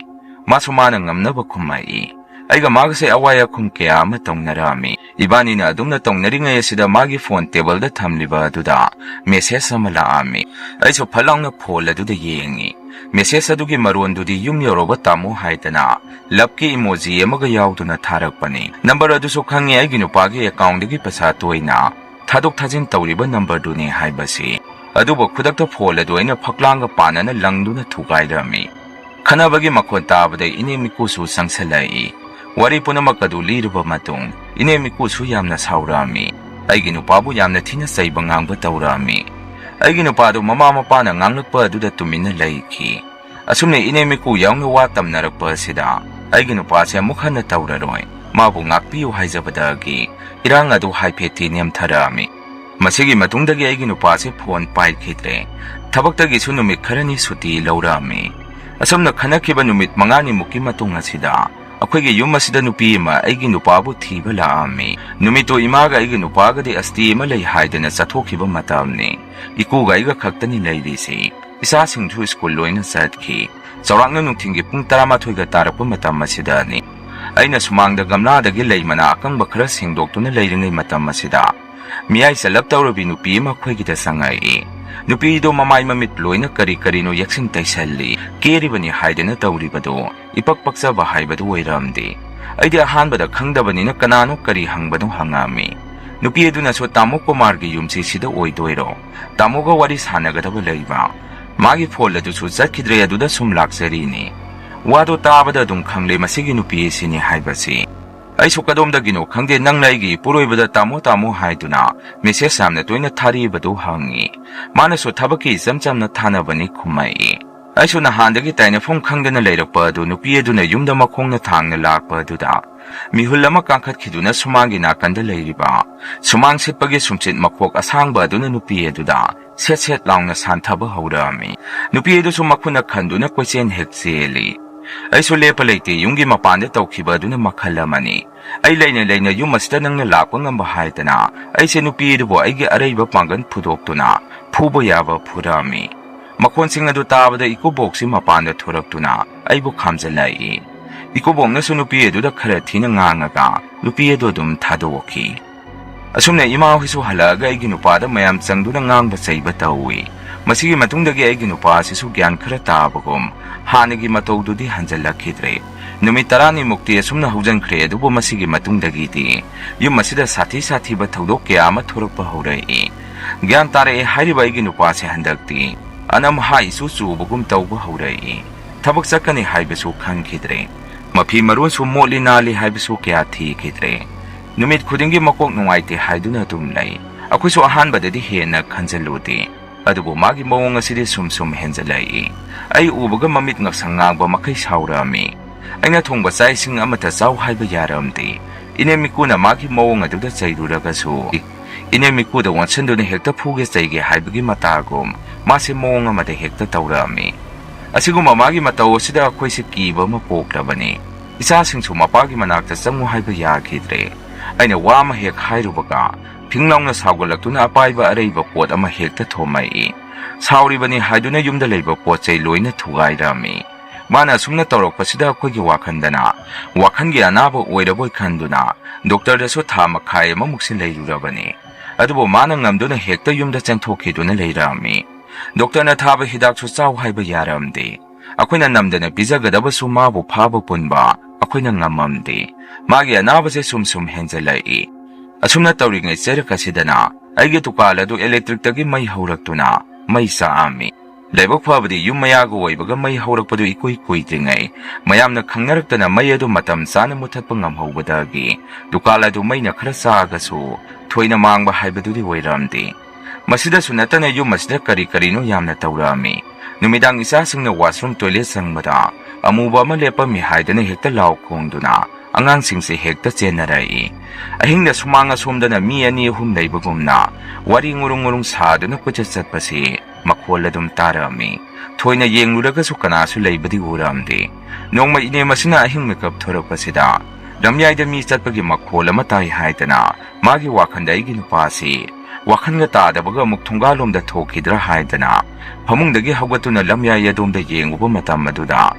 ꯃꯥꯁꯨ ꯃꯥꯅ ꯉꯝꯅꯕ ꯈꯨꯝꯃꯛꯏ꯫ ꯑꯩꯒ ꯃꯥꯒꯁꯦ ꯑꯋꯥꯏ ꯑꯈꯨꯝ ꯀꯌꯥ ꯑꯃ ꯇꯧꯅꯔꯛꯑꯝꯃꯤ꯫ ꯏꯕꯥꯅꯤꯅ ꯑꯗꯨꯝꯅ ꯇꯧꯅꯔꯤꯉꯩ ꯑꯁꯤꯗ ꯃꯥꯒꯤ ꯐꯣꯟ ꯇꯦꯕꯜꯗ ꯊꯝꯂꯤꯕ ꯑꯗꯨꯗ ꯃꯦꯁꯦꯖ ꯑꯃ ꯂꯥꯛꯑꯝꯃꯤ꯫ ꯑꯩꯁꯨ ꯐꯠ ꯂꯥꯎꯅ ꯐꯣꯟ ꯑꯗꯨꯗ ꯌꯦꯡꯉꯤ꯫ ꯃꯦꯁꯦꯖ ꯑꯗꯨꯒꯤ ꯃꯔꯣꯟꯗꯨꯗꯤ "ꯌꯨꯝ ꯌꯧꯔꯕ ꯇꯥꯃꯣ" ꯍꯥꯏꯗꯅ ꯂꯞꯀꯤ ꯏꯃꯣꯖꯤ ꯑꯃꯒ ꯌꯥꯎꯗꯨꯅ ꯊꯥꯔꯛꯄꯅꯤ꯫ ꯅꯝꯕꯔ ꯑꯗꯨꯁꯨ ꯈꯪꯉꯤ, ꯑꯩꯒꯤ ꯅꯨꯄꯥꯒꯤ ꯑꯦꯀꯥꯎꯟꯗꯒꯤ ꯄꯩꯁꯥ ꯇꯣꯏꯅ ꯊꯥꯗꯣꯛ ꯊꯥꯖꯤꯟ ꯇꯧꯔꯤꯕ ꯅꯝꯕꯔꯗꯨꯅꯤ ꯍꯥꯏꯕꯁꯤ꯫ ꯑꯗꯨꯕꯨ ꯈꯨꯗꯛꯇ ꯐꯣꯟ ꯑꯗꯨ ꯑꯩꯅ ꯐꯛꯂꯥꯡꯒ ꯄꯥꯟꯅꯅ ꯂꯪꯗꯨꯅ ꯊꯨꯒꯥꯏꯔꯝꯃꯤ꯫ ꯈꯠꯅꯕꯒꯤ ꯃꯈꯣꯟ ꯇꯥꯕꯗ ꯏꯅꯦ ꯃꯤꯀꯨꯁꯨ ꯆꯪꯁꯤꯜꯂꯛꯏ꯫ ꯋꯥꯔꯤ ꯄꯨꯝꯅꯃꯛ ꯑꯗꯨ ꯂꯤꯔꯕ ꯃꯇꯨꯡ ꯏꯅꯦ ꯃꯤꯀꯨꯁꯨ ꯌꯥꯝꯅ ꯁꯥꯎꯔꯛꯑꯝꯃꯤ꯫ ꯑꯩꯒꯤ ꯅꯨꯄꯥꯕꯨ ꯌꯥꯝꯅ ꯊꯤꯅ ꯆꯩꯕ ꯉꯥꯡꯕ ꯇꯧꯔꯛꯑꯝꯃꯤ꯫ ꯑꯩꯒꯤ ꯅꯨꯄꯥꯗꯨ ꯃꯃꯥ ꯃꯄꯥꯅ ꯉꯥꯡꯂꯛꯄ ꯑꯗꯨꯗ ꯇꯨꯃꯤꯟꯅ ꯂꯩꯈꯤ꯫ ꯑꯁꯨꯝꯅ ꯏꯅꯦ ꯃꯤꯀꯨ ꯌꯥꯎꯅ ꯋꯥ ꯇꯝꯅꯔꯛꯄ ꯑꯁꯤꯗ ꯑꯩꯒꯤ ꯅꯨꯄꯥꯁꯦ ꯑꯃꯨꯛ ꯍꯟꯅ ꯇꯧꯔꯔꯣꯏ, ꯃꯥꯕꯨ ꯉꯥꯛꯄꯤꯌꯨ ꯍꯥꯏꯖꯕꯗꯒꯤ ꯏꯔꯥꯡ ꯑꯗꯨ ꯍꯥꯏꯐꯦꯠꯇꯤ ꯅꯦꯝꯊꯔꯛꯑꯝꯃꯤ꯫ ꯃꯁꯤꯒꯤ ꯃꯇꯨꯡꯗꯒꯤ ꯑꯩꯒꯤ ꯅꯨꯄꯥꯁꯦ ꯐꯣꯟ ꯄꯥꯏꯈꯤꯗ꯭ꯔꯦ꯫ ꯊꯕꯛꯇꯒꯤꯁꯨ ꯅꯨꯃꯤꯠ ꯈꯔꯅꯤ ꯁꯨꯇꯤ ꯂꯧꯔꯛꯑꯝꯃꯤ꯫ ꯑꯁꯨꯝꯅ ꯈꯟꯅꯈꯤꯕ ꯅꯨꯃꯤꯠ ꯃꯉꯥꯅꯤꯃꯨꯛꯀꯤ ꯃꯇꯨꯡ ꯑꯁꯤꯗ ꯑꯩꯈꯣꯏꯒꯤ ꯌꯨꯝ ꯑꯁꯤꯗ ꯅꯨꯄꯤ ꯑꯃ ꯑꯩꯒꯤ ꯅꯨꯄꯥꯕꯨ ꯊꯤꯕ ꯂꯥꯛꯑꯝꯃꯤ꯫ ꯅꯨꯃꯤꯠꯇꯨ ꯏꯃꯥꯒ ꯑꯩꯒꯤ ꯅꯨꯄꯥꯒꯗꯤ ꯑꯁꯇꯤ ꯑꯃ ꯂꯩ ꯍꯥꯏꯗꯅ ꯆꯠꯊꯣꯛꯈꯤꯕ ꯃꯇꯝꯅꯤ꯫ ꯏꯀꯨꯒ ꯑꯩꯒ ꯈꯛꯇꯅꯤ ꯂꯩꯔꯤꯁꯤ꯫ ꯏꯆꯥꯁꯤꯡꯁꯨ ꯁ꯭ꯀꯨꯜ ꯂꯣꯏꯅ ꯆꯠꯈꯤ꯫ ꯆꯥꯎꯔꯥꯛꯅ ꯅꯨꯡꯊꯤꯜꯒꯤ ꯄꯨꯡ ꯇꯔꯥꯃꯥꯊꯣꯏꯒ ꯇꯥꯔꯛꯄ ꯃꯇꯝ ꯑꯁꯤꯗꯅꯤ꯫ ꯑꯩꯅ ꯁꯨꯃꯥꯡꯗ ꯒꯝꯂꯥꯗꯒꯤ ꯂꯩ ꯃꯅꯥ ꯑꯀꯪꯕ ꯈꯔ ꯁꯦꯡꯗꯣꯛꯇꯨꯅ ꯂꯩꯔꯤꯉꯩ ꯃꯇꯝ ꯑꯁꯤꯗ ꯃꯤꯌꯥꯏ ꯆꯜꯂꯞ ꯇꯧꯔꯕꯤ ꯅꯨꯄꯤ ꯑꯃ ꯑꯩꯈꯣꯏꯒꯤꯗ ꯆꯪꯉꯛꯏ꯫ ꯅꯨꯄꯤꯗꯣ ꯃꯃꯥꯏ ꯃꯃꯤꯠ ꯂꯣꯏꯅ ꯀꯔꯤ ꯀꯔꯤꯅꯣ ꯌꯦꯛꯁꯤꯟ ꯇꯩꯁꯜꯂꯤ꯫ ꯀꯦꯔꯤꯕꯅꯤ ꯍꯥꯏꯗꯅ ꯇꯧꯔꯤꯕꯗꯣ ꯏꯄꯛ ꯄꯛꯆꯕ ꯍꯥꯏꯕꯗꯨ ꯑꯣꯏꯔꯝꯗꯦ꯫ ꯑꯩꯗꯤ ꯑꯍꯥꯟꯕꯗ ꯈꯪꯗꯕꯅꯤꯅ ꯀꯅꯥꯅꯣ ꯀꯔꯤ ꯍꯪꯕꯅꯣ ꯍꯪꯉꯛꯑꯝꯃꯤ꯫ ꯅꯨꯄꯤ ꯑꯗꯨꯅꯁꯨ "ꯇꯥꯃꯣ ꯀꯨꯃꯥꯔꯒꯤ ꯌꯨꯝꯁꯤ ꯁꯤꯗ ꯑꯣꯏꯗꯣꯏꯔꯣ? ꯇꯥꯃꯣꯒ ꯋꯥꯔꯤ ꯁꯥꯟꯅꯒꯗꯕ ꯂꯩꯕ꯫ ꯃꯥꯒꯤ ꯐꯣꯟ ꯑꯗꯨꯁꯨ ꯆꯠꯈꯤꯗ꯭ꯔꯦ, ꯑꯗꯨꯗ ꯁꯨꯝ ꯂꯥꯛꯆꯔꯤꯅꯤ"꯫ ꯋꯥꯗꯣ ꯇꯥꯕꯗ ꯑꯗꯨꯝ ꯈꯪꯂꯦ ꯃꯁꯤꯒꯤ ꯅꯨꯄꯤ ꯑꯁꯤꯅꯤ ꯍꯥꯏꯕꯁꯤ꯫ ꯑꯩꯁꯨ ꯀꯗꯣꯝꯗꯒꯤꯅꯣ ꯈꯪꯗꯦ ꯅꯪꯅ ꯑꯩꯒꯤ ꯏꯄꯨꯔꯣꯏꯕꯗ "ꯇꯥꯃꯣ, ꯇꯥꯃꯣ" ꯍꯥꯏꯗꯨꯅ ꯃꯦꯁꯦꯖ ꯌꯥꯝꯅ ꯇꯣꯏꯅ ꯊꯥꯔꯤꯕꯗꯨ ꯍꯪꯉꯤ꯫ ꯃꯥꯅꯁꯨ "ꯊꯕꯛꯀꯤ ꯏꯆꯝ ꯆꯝꯅ ꯊꯥꯅꯕꯅꯤ" ꯈꯨꯝꯃꯛꯏ꯫ ꯑꯩꯁꯨ ꯅꯍꯥꯟꯗꯒꯤ ꯇꯥꯏꯅꯐꯝ ꯈꯪꯗꯅ ꯂꯩꯔꯛꯄ ꯑꯗꯨ ꯅꯨꯄꯤ ꯑꯗꯨꯅ ꯌꯨꯝꯗ ꯃꯈꯣꯡꯅ ꯊꯥꯡꯅ ꯂꯥꯛꯄ ꯑꯗꯨꯗ ꯃꯤꯍꯨꯜ ꯑꯃ ꯀꯥꯡꯈꯠꯈꯤꯗꯨꯅ ꯁꯨꯃꯥꯡꯒꯤ ꯅꯥꯀꯟꯗ ꯂꯩꯔꯤꯕ ꯁꯨꯃꯥꯡ ꯁꯤꯠꯄꯒꯤ ꯁꯨꯝꯆꯤꯠ ꯃꯈꯣꯛ ꯑꯁꯥꯡꯕ ꯑꯗꯨꯅ ꯅꯨꯄꯤ ꯑꯗꯨꯗ ꯁꯦꯠ ꯁꯦꯠ ꯂꯥꯎꯅ ꯁꯥꯟꯊꯕ ꯍꯧꯔꯛꯑꯝꯃꯤ꯫ ꯅꯨꯄꯤ ꯑꯗꯨꯁꯨ ꯃꯈꯨꯠꯅ ꯈꯟꯗꯨꯅ ꯀꯣꯏꯆꯦꯟ ꯍꯦꯛ ꯆꯦꯜꯂꯤ꯫ ꯑꯩꯁꯨ ꯂꯦꯞꯄ ꯂꯩꯇꯦ, ꯌꯨꯝꯒꯤ ꯃꯄꯥꯟꯗ ꯇꯧꯈꯤꯕ ꯑꯗꯨꯅ ꯃꯈꯜ ꯑꯃꯅꯤ꯫ ꯑꯩ ꯂꯩꯅ ꯂꯩꯅ ꯌꯨꯝ ꯑꯁꯤꯗ ꯅꯪꯅ ꯂꯥꯛꯄ ꯉꯝꯕ ꯍꯥꯏꯗꯅ ꯑꯩꯁꯦ ꯅꯨꯄꯤ ꯑꯗꯨꯕꯨ ꯑꯩꯒꯤ ꯑꯔꯩꯕ ꯄꯥꯡꯒꯜ ꯐꯨꯗꯣꯛꯇꯨꯅ ꯐꯨꯕ ꯌꯥꯕ ꯐꯨꯔꯛꯑꯝꯃꯤ꯫ ꯃꯈꯣꯟꯁꯤꯡ ꯑꯗꯨ ꯇꯥꯕꯗ ꯏꯀꯨꯕꯣꯛꯁꯤ ꯃꯄꯥꯟꯗ ꯊꯣꯔꯛꯇꯨꯅ ꯑꯩꯕꯨ ꯈꯥꯝꯖꯤꯜꯂꯛꯏ꯫ ꯏꯀꯨꯕꯣꯛꯅꯁꯨ ꯅꯨꯄꯤ ꯑꯗꯨꯗ ꯈꯔ ꯊꯤꯅ ꯉꯥꯡꯉꯒ ꯅꯨꯄꯤ ꯑꯗꯨ ꯑꯗꯨꯝ ꯊꯥꯗꯣꯛꯈꯤ꯫ ꯑꯁꯨꯝꯅ ꯏꯃꯥ ꯍꯣꯏꯁꯨ ꯍꯜꯂꯛꯑꯒ ꯑꯩꯒꯤ ꯅꯨꯄꯥꯗ ꯃꯌꯥꯝ ꯆꯪꯗꯨꯅ ꯉꯥꯡꯕ ꯆꯩꯕ ꯇꯧꯏ꯫ ꯃꯁꯤꯒꯤ ꯃꯇꯨꯡꯗꯒꯤ ꯑꯩꯒꯤ ꯅꯨꯄꯥ ꯑꯁꯤꯁꯨ ꯒ꯭ꯌꯥꯟ ꯈꯔ ꯇꯥꯕꯒꯨꯝ ꯍꯥꯟꯅꯒꯤ ꯃꯇꯧꯗꯨꯗꯤ ꯍꯟꯖꯤꯜꯂꯛꯈꯤꯗ꯭ꯔꯦ꯫ ꯅꯨꯃꯤꯠ ꯇꯔꯥꯅꯤꯃꯨꯛꯇꯤ ꯑꯁꯨꯝꯅ ꯍꯧꯖꯤꯟꯈ꯭ꯔꯦ, ꯑꯗꯨꯕꯨ ꯃꯁꯤꯒꯤ ꯃꯇꯨꯡꯗꯒꯤꯗꯤ ꯌꯨꯝ ꯑꯁꯤꯗ ꯁꯥꯊꯤ ꯁꯥꯊꯤꯕ ꯊꯧꯗꯣꯛ ꯀꯌꯥ ꯑꯃ ꯊꯣꯔꯛꯄ ꯍꯧꯔꯛꯏ꯫ ꯒ꯭ꯌꯥꯟ ꯇꯥꯔꯛꯑꯦ ꯍꯥꯏꯔꯤꯕ ꯑꯩꯒꯤ ꯅꯨꯄꯥꯁꯦ ꯍꯟꯗꯛꯇꯤ ꯑꯅꯝ ꯍꯥ ꯏꯆꯨ ꯆꯨꯕꯒꯨꯝ ꯇꯧꯕ ꯍꯧꯔꯛꯏ꯫ ꯊꯕꯛ ꯆꯠꯀꯅꯤ ꯍꯥꯏꯕꯁꯨ ꯈꯟꯈꯤꯗ꯭ꯔꯦ꯫ ꯃꯐꯤ ꯃꯔꯣꯟꯁꯨ ꯃꯣꯠꯂꯤ ꯅꯥꯜꯂꯤ ꯍꯥꯏꯕꯁꯨ ꯀꯌꯥ ꯊꯤꯈꯤꯗ꯭ꯔꯦ꯫ ꯅꯨꯃꯤꯠ ꯈꯨꯗꯤꯡꯒꯤ ꯃꯀꯣꯛ ꯅꯨꯡꯉꯥꯏꯇꯦ ꯍꯥꯏꯗꯨꯅ ꯑꯗꯨꯝ ꯂꯩ꯫ ꯑꯩꯈꯣꯏꯁꯨ ꯑꯍꯥꯟꯕꯗꯗꯤ ꯍꯦꯟꯅ ꯈꯟꯖꯤꯜꯂꯨꯗꯦ꯫ ꯑꯗꯨꯕꯨ ꯃꯥꯒꯤ ꯃꯑꯣꯡ ꯑꯁꯤꯗꯤ ꯁꯨꯝ ꯁꯨꯝ ꯍꯦꯟꯖꯜꯂꯛꯏ꯫ ꯑꯩ ꯎꯕꯒ ꯃꯃꯤꯠ ꯉꯛꯁꯪ ꯉꯥꯡꯕ ꯃꯈꯩ ꯁꯥꯎꯔꯛꯑꯝꯃꯤ꯫ ꯑꯩꯅ ꯊꯣꯡꯕ ꯆꯥꯛ ꯏꯁꯤꯡ ꯑꯃꯠꯇ ꯆꯥꯎ ꯍꯥꯏꯕ ꯌꯥꯔꯝꯗꯦ꯫ ꯏꯅꯦ ꯃꯤꯀꯨꯅ ꯃꯥꯒꯤ ꯃꯑꯣꯡ ꯑꯗꯨꯗ ꯆꯩꯔꯨꯔꯒꯁꯨ, ꯏꯅꯦ ꯃꯤꯀꯨꯗ ꯑꯣꯟꯁꯤꯟꯗꯨꯅ ꯍꯦꯛꯇ ꯐꯨꯒꯦ ꯆꯩꯒꯦ ꯍꯥꯏꯕꯒꯤ ꯃꯇꯥꯒꯨꯝ ꯃꯥꯁꯦ ꯃꯑꯣꯡ ꯑꯃꯗ ꯍꯦꯛꯇ ꯇꯧꯔꯛꯑꯝꯃꯤ꯫ ꯑꯁꯤꯒꯨꯝꯕ ꯃꯥꯒꯤ ꯃꯇꯧ ꯑꯁꯤꯗ ꯑꯩꯈꯣꯏꯁꯦ ꯀꯤꯕ ꯑꯃ ꯄꯣꯛꯂꯕꯅꯤ꯫ ꯏꯆꯥꯁꯤꯡꯁꯨ ꯃꯄꯥꯒꯤ ꯃꯅꯥꯛꯇ ꯆꯪꯉꯨ ꯍꯥꯏꯕ ꯌꯥꯈꯤꯗ꯭ꯔꯦ꯫ ꯑꯩꯅ ꯋꯥ ꯑꯃ ꯍꯦꯛ ꯍꯥꯏꯔꯨꯕꯒ ꯐꯤꯡ ꯂꯥꯎꯅ ꯁꯥꯎꯒꯠꯂꯛꯇꯨꯅ ꯑꯄꯥꯏꯕ ꯑꯔꯩꯕ ꯄꯣꯠ ꯑꯃ ꯍꯦꯛꯇ ꯊꯣꯝꯃꯛꯏ꯫ ꯁꯥꯎꯔꯤꯕꯅꯤ ꯍꯥꯏꯗꯨꯅ ꯌꯨꯝꯗ ꯂꯩꯕ ꯄꯣꯠ ꯆꯩ ꯂꯣꯏꯅ ꯊꯨꯒꯥꯏꯔꯝꯃꯤ꯫ ꯃꯥꯅ ꯑꯁꯨꯝꯅ ꯇꯧꯔꯛꯄꯁꯤꯗ ꯑꯩꯈꯣꯏꯒꯤ ꯋꯥꯈꯟꯗꯅ ꯋꯥꯈꯟꯒꯤ ꯑꯅꯥꯕ ꯑꯣꯏꯔꯕꯣꯏ ꯈꯟꯗꯨꯅ ꯗꯣꯛꯇꯔꯗꯁꯨ ꯊꯥ ꯃꯈꯥꯏ ꯑꯃꯃꯨꯛꯁꯤ ꯂꯩꯔꯨꯔꯕꯅꯤ꯫ ꯑꯗꯨꯕꯨ ꯃꯥꯅ ꯉꯝꯗꯨꯅ ꯍꯦꯛꯇ ꯌꯨꯝꯗ ꯆꯦꯟꯊꯣꯛꯈꯤꯗꯨꯅ ꯂꯩꯔꯝꯃꯤ꯫ ꯗꯣꯛꯇꯔꯅ ꯊꯥꯕ ꯍꯤꯗꯥꯛꯁꯨ ꯆꯥꯎ ꯍꯥꯏꯕ ꯌꯥꯔꯝꯗꯦ꯫ ꯑꯩꯈꯣꯏꯅ ꯅꯝꯗꯅ ꯄꯤꯖꯒꯗꯕꯁꯨ ꯃꯥꯕꯨ ꯐꯥꯕ ꯄꯨꯟꯕ ꯑꯩꯈꯣꯏꯅ ꯉꯝꯃꯝꯗꯦ꯫ ꯃꯥꯒꯤ ꯑꯅꯥꯕꯁꯦ ꯁꯨꯝ ꯁꯨꯝ ꯍꯦꯟꯖꯜꯂꯛꯏ꯫ ꯑꯁꯨꯝꯅ ꯇꯧꯔꯤꯉꯩ ꯆꯩꯔꯛ ꯑꯁꯤꯗꯅ ꯑꯩꯒꯤ ꯗꯨꯀꯥꯟ ꯑꯗꯨ electricꯇꯒꯤ ꯃꯩ ꯍꯧꯔꯛꯇꯨꯅ ꯃꯩ ꯆꯥꯛꯑꯝꯃꯤ꯫ ꯂꯥꯏꯕꯛ ꯐꯕꯗꯤ ꯌꯨꯝ ꯃꯌꯥꯒ ꯑꯣꯏꯕꯒ ꯃꯩ ꯍꯧꯔꯛꯄꯗꯨ ꯏꯀꯨꯏ ꯀꯨꯏꯗ꯭ꯔꯤꯉꯩ ꯃꯌꯥꯝꯅ ꯈꯪꯅꯔꯛꯇꯅ ꯃꯩ ꯑꯗꯨ ꯃꯇꯝ ꯆꯥꯅ ꯃꯨꯊꯠꯄ ꯉꯝꯍꯧꯕꯗꯒꯤ ꯗꯨꯀꯥꯟ ꯑꯗꯨ ꯃꯩꯅ ꯈꯔ ꯆꯥꯛꯑꯒꯁꯨ ꯊꯣꯏꯅ ꯃꯥꯡꯕ ꯍꯥꯏꯕꯗꯨꯗꯤ ꯑꯣꯏꯔꯝꯗꯦ꯫ ꯃꯁꯤꯗꯁꯨ ꯅꯠꯇꯅ ꯌꯨꯝ ꯑꯁꯤꯗ ꯀꯔꯤ ꯀꯔꯤꯅꯣ ꯌꯥꯝꯅ ꯇꯧꯔꯛꯑꯝꯃꯤ꯫ ꯅꯨꯃꯤꯗꯥꯡ ꯏꯆꯥꯁꯤꯡꯅ washroom toilet ꯆꯪꯕꯗ ꯑꯃꯨꯕ ꯑꯃ ꯂꯦꯞꯄꯝꯃꯤ ꯍꯥꯏꯗꯨꯅ ꯍꯦꯛꯇ ꯂꯥꯎ ꯈꯣꯡꯗꯨꯅ ꯑꯉꯥꯡꯁꯤꯡꯁꯦ ꯍꯦꯛꯇ ꯆꯦꯟꯅꯔꯛꯏ꯫ ꯑꯍꯤꯡꯗ ꯁꯨꯃꯥꯡ ꯑꯁꯣꯝꯗꯅ ꯃꯤ ꯑꯅꯤ ꯑꯍꯨꯝ ꯂꯩꯕꯒꯨꯝꯅ ꯋꯥꯔꯤ ꯉꯨꯔꯨꯡ ꯉꯨꯔꯨꯡ ꯁꯥꯗꯨꯅ ꯀꯣꯏꯆꯠ ꯆꯠꯄꯁꯤ ꯃꯈꯣꯜ ꯑꯗꯨꯝ ꯇꯥꯔꯛꯑꯝꯃꯤ꯫ ꯊꯣꯏꯅ ꯌꯦꯡꯂꯨꯔꯒꯁꯨ ꯀꯅꯥꯁꯨ ꯂꯩꯕꯗꯤ ꯎꯔꯝꯗꯦ꯫ ꯅꯣꯡꯃ ꯏꯅꯦꯝ ꯑꯁꯤꯅ ꯑꯍꯤꯡ ꯃꯤꯀꯞ ꯊꯣꯔꯛꯄꯁꯤꯗ ꯂꯝꯌꯥꯏꯗ ꯃꯤ ꯆꯠꯄꯒꯤ ꯃꯈꯣꯜ ꯑꯃ ꯇꯥꯏ ꯍꯥꯏꯗꯅ ꯃꯥꯒꯤ ꯋꯥꯈꯜꯗ ꯑꯩꯒꯤ ꯅꯨꯄꯥꯁꯤ ꯋꯥꯈꯜꯒ ꯇꯥꯗꯕꯒ ꯑꯃꯨꯛ ꯊꯣꯡꯒꯥꯜꯂꯣꯝꯗ ꯊꯣꯛꯈꯤꯗ꯭ꯔꯥ ꯍꯥꯏꯗꯅ ꯐꯃꯨꯡꯗꯒꯤ ꯍꯧꯒꯠꯇꯨꯅ ꯂꯝꯌꯥꯏ ꯑꯗꯣꯝꯗ ꯌꯦꯡꯉꯨꯕ ꯃꯇꯝ ꯑꯗꯨꯗ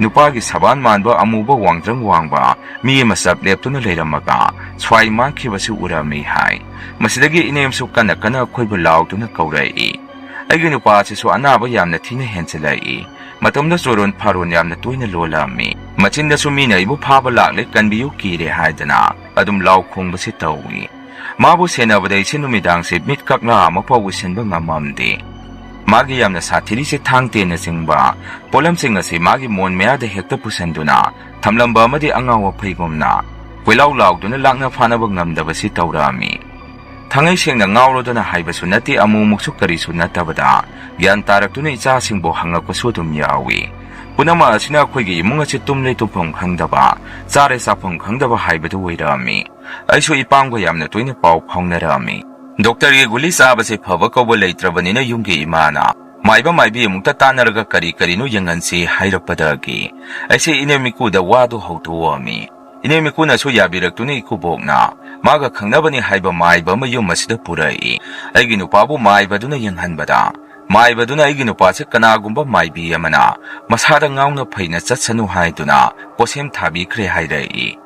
ꯅꯨꯄꯥꯒꯤ ꯁꯕꯥꯟ ꯃꯥꯟꯕ ꯑꯃꯨꯕ ꯋꯥꯡꯖ꯭ꯔꯪ ꯋꯥꯡꯕ ꯃꯤ ꯑꯃ ꯆꯞ ꯂꯦꯞꯇꯨꯅ ꯂꯩꯔꯝꯃꯒ ꯁ꯭ꯋꯥꯏ ꯃꯥꯡꯈꯤꯕꯁꯤ ꯎꯔꯝꯃꯤ ꯍꯥꯏ꯫ ꯃꯁꯤꯗꯒꯤ ꯏꯅꯦꯝꯁꯨ ꯀꯟꯅ ꯀꯟꯅ ꯑꯩꯈꯣꯏꯕꯨ ꯂꯥꯎꯗꯨꯅ ꯀꯧꯔꯛꯏ꯫ ꯑꯩꯒꯤ ꯅꯨꯄꯥ ꯑꯁꯤꯁꯨ ꯑꯅꯥꯕ ꯌꯥꯝꯅ ꯊꯤꯅ ꯍꯦꯟꯖꯤꯜꯂꯛꯏ꯫ ꯃꯇꯝꯗ ꯆꯣꯔꯣꯟ ꯐꯥꯔꯣꯟ ꯌꯥꯝꯅ ꯇꯣꯏꯅ ꯂꯣꯜꯂꯝꯃꯤ꯫ ꯃꯆꯤꯟꯗꯁꯨ ꯃꯤꯅ ꯑꯩꯕꯨ ꯐꯥꯕ ꯂꯥꯛꯂꯦ, ꯀꯟꯕꯤꯌꯨ, ꯀꯤꯔꯦ ꯍꯥꯏꯗꯅ ꯑꯗꯨꯝ ꯂꯥꯎ ꯈꯣꯡꯕꯁꯤ ꯇꯧꯏ꯫ ꯃꯥꯕꯨ ꯁꯦꯟꯅꯕꯗ ꯑꯩꯁꯦ ꯅꯨꯃꯤꯗꯥꯡꯁꯦ ꯃꯤꯠ ꯀꯛꯂꯥ ꯑꯃꯐꯥꯎ ꯎꯏꯁꯤꯟꯕ ꯉꯝꯃꯝꯗꯦ꯫ ꯃꯥꯒꯤ ꯌꯥꯝꯅ ꯁꯥꯊꯤꯔꯤꯁꯦ ꯊꯥꯡ ꯇꯦꯟꯅꯆꯤꯡꯕ ꯄꯣꯠꯂꯝꯁꯤꯡ ꯑꯁꯤ ꯃꯥꯒꯤ ꯃꯣꯟ ꯃꯌꯥꯗ ꯍꯦꯛꯇ ꯄꯨꯁꯤꯟꯗꯨꯅ ꯊꯝꯂꯝꯕ ꯑꯃꯗꯤ ꯑꯉꯥꯎ ꯑꯐꯩꯒꯨꯝꯅ ꯀꯣꯏꯂꯥꯎ ꯂꯥꯎꯗꯨꯅ ꯂꯥꯛꯅ ꯐꯥꯅꯕ ꯉꯝꯗꯕꯁꯤ ꯇꯧꯔꯛꯑꯝꯃꯤ꯫ ꯊꯥꯡꯉꯩ ꯁꯦꯡꯅ ꯉꯥꯎꯔꯗꯨꯅ ꯍꯥꯏꯕꯁꯨ ꯅꯠꯇꯦ, ꯑꯃꯨꯛꯃꯨꯛꯁꯨ ꯀꯔꯤꯁꯨ ꯅꯠꯇꯕꯗ ꯒ꯭ꯌꯥꯟ ꯇꯥꯔꯛꯇꯨꯅ ꯏꯆꯥꯁꯤꯡꯕꯨ ꯍꯪꯉꯛꯄꯁꯨ ꯑꯗꯨꯝ ꯌꯥꯎꯏ꯫ ꯄꯨꯝꯅꯃꯛ ꯑꯁꯤꯅ ꯑꯩꯈꯣꯏꯒꯤ ꯏꯃꯨꯡ ꯑꯁꯤ ꯇꯨꯝꯂꯦ ꯇꯨꯝꯐꯝ ꯈꯪꯗꯕ, ꯆꯥꯔꯦ ꯆꯥꯐꯝ ꯈꯪꯗꯕ ꯍꯥꯏꯕꯗꯨ ꯑꯣꯏꯔꯛꯑꯝꯃꯤ꯫ ꯑꯩꯁꯨ ꯏꯄꯥꯝꯒ ꯌꯥꯝꯅ ꯇꯣꯏꯅ ꯄꯥꯎ ꯐꯥꯎꯅꯔꯛꯑꯝꯃꯤ꯫ ꯗꯣꯛꯇꯔꯒꯤ ꯒꯨꯂꯤ ꯆꯥꯕꯁꯦ ꯐꯕ ꯀꯧꯕ ꯂꯩꯇ꯭ꯔꯕꯅꯤꯅ ꯌꯨꯝꯒꯤ ꯏꯃꯥꯅ ꯃꯥꯏꯕ ꯃꯥꯏꯕꯤ ꯑꯃꯨꯛꯇ ꯇꯥꯟꯅꯔꯒ ꯀꯔꯤ ꯀꯔꯤꯅꯣ ꯌꯦꯡꯍꯟꯁꯤ ꯍꯥꯏꯔꯛꯄꯗꯒꯤ ꯑꯩꯁꯦ ꯏꯅꯦꯝ ꯏꯀꯨꯗ ꯋꯥꯗꯨ ꯍꯧꯗꯣꯛꯑꯝꯃꯤ꯫ ꯏꯅꯦꯝ ꯏꯀꯨꯅꯁꯨ ꯌꯥꯕꯤꯔꯛꯇꯨꯅ ꯏꯀꯨꯕꯣꯛꯅ ꯃꯥꯒ ꯈꯪꯅꯕꯅꯤ ꯍꯥꯏꯕ ꯃꯥꯏꯕ ꯑꯃ ꯌꯨꯝ ꯑꯁꯤꯗ ꯄꯨꯔꯛꯏ꯫ ꯑꯩꯒꯤ ꯅꯨꯄꯥꯕꯨ ꯃꯥꯏꯕꯗꯨꯅ ꯌꯦꯡꯍꯟꯕꯗ ꯃꯥꯏꯕꯗꯨꯅ ꯑꯩꯒꯤ ꯅꯨꯄꯥꯁꯦ ꯀꯅꯥꯒꯨꯝꯕ ꯃꯥꯏꯕꯤ ꯑꯃꯅ ꯃꯁꯥꯗ ꯉꯥꯎꯅ ꯐꯩꯅ ꯆꯠꯁꯅꯨ ꯍꯥꯏꯗꯨꯅ ꯄꯣꯠꯁꯦꯝ ꯊꯥꯕꯤꯈ꯭ꯔꯦ ꯍꯥꯏꯔꯛꯏ꯫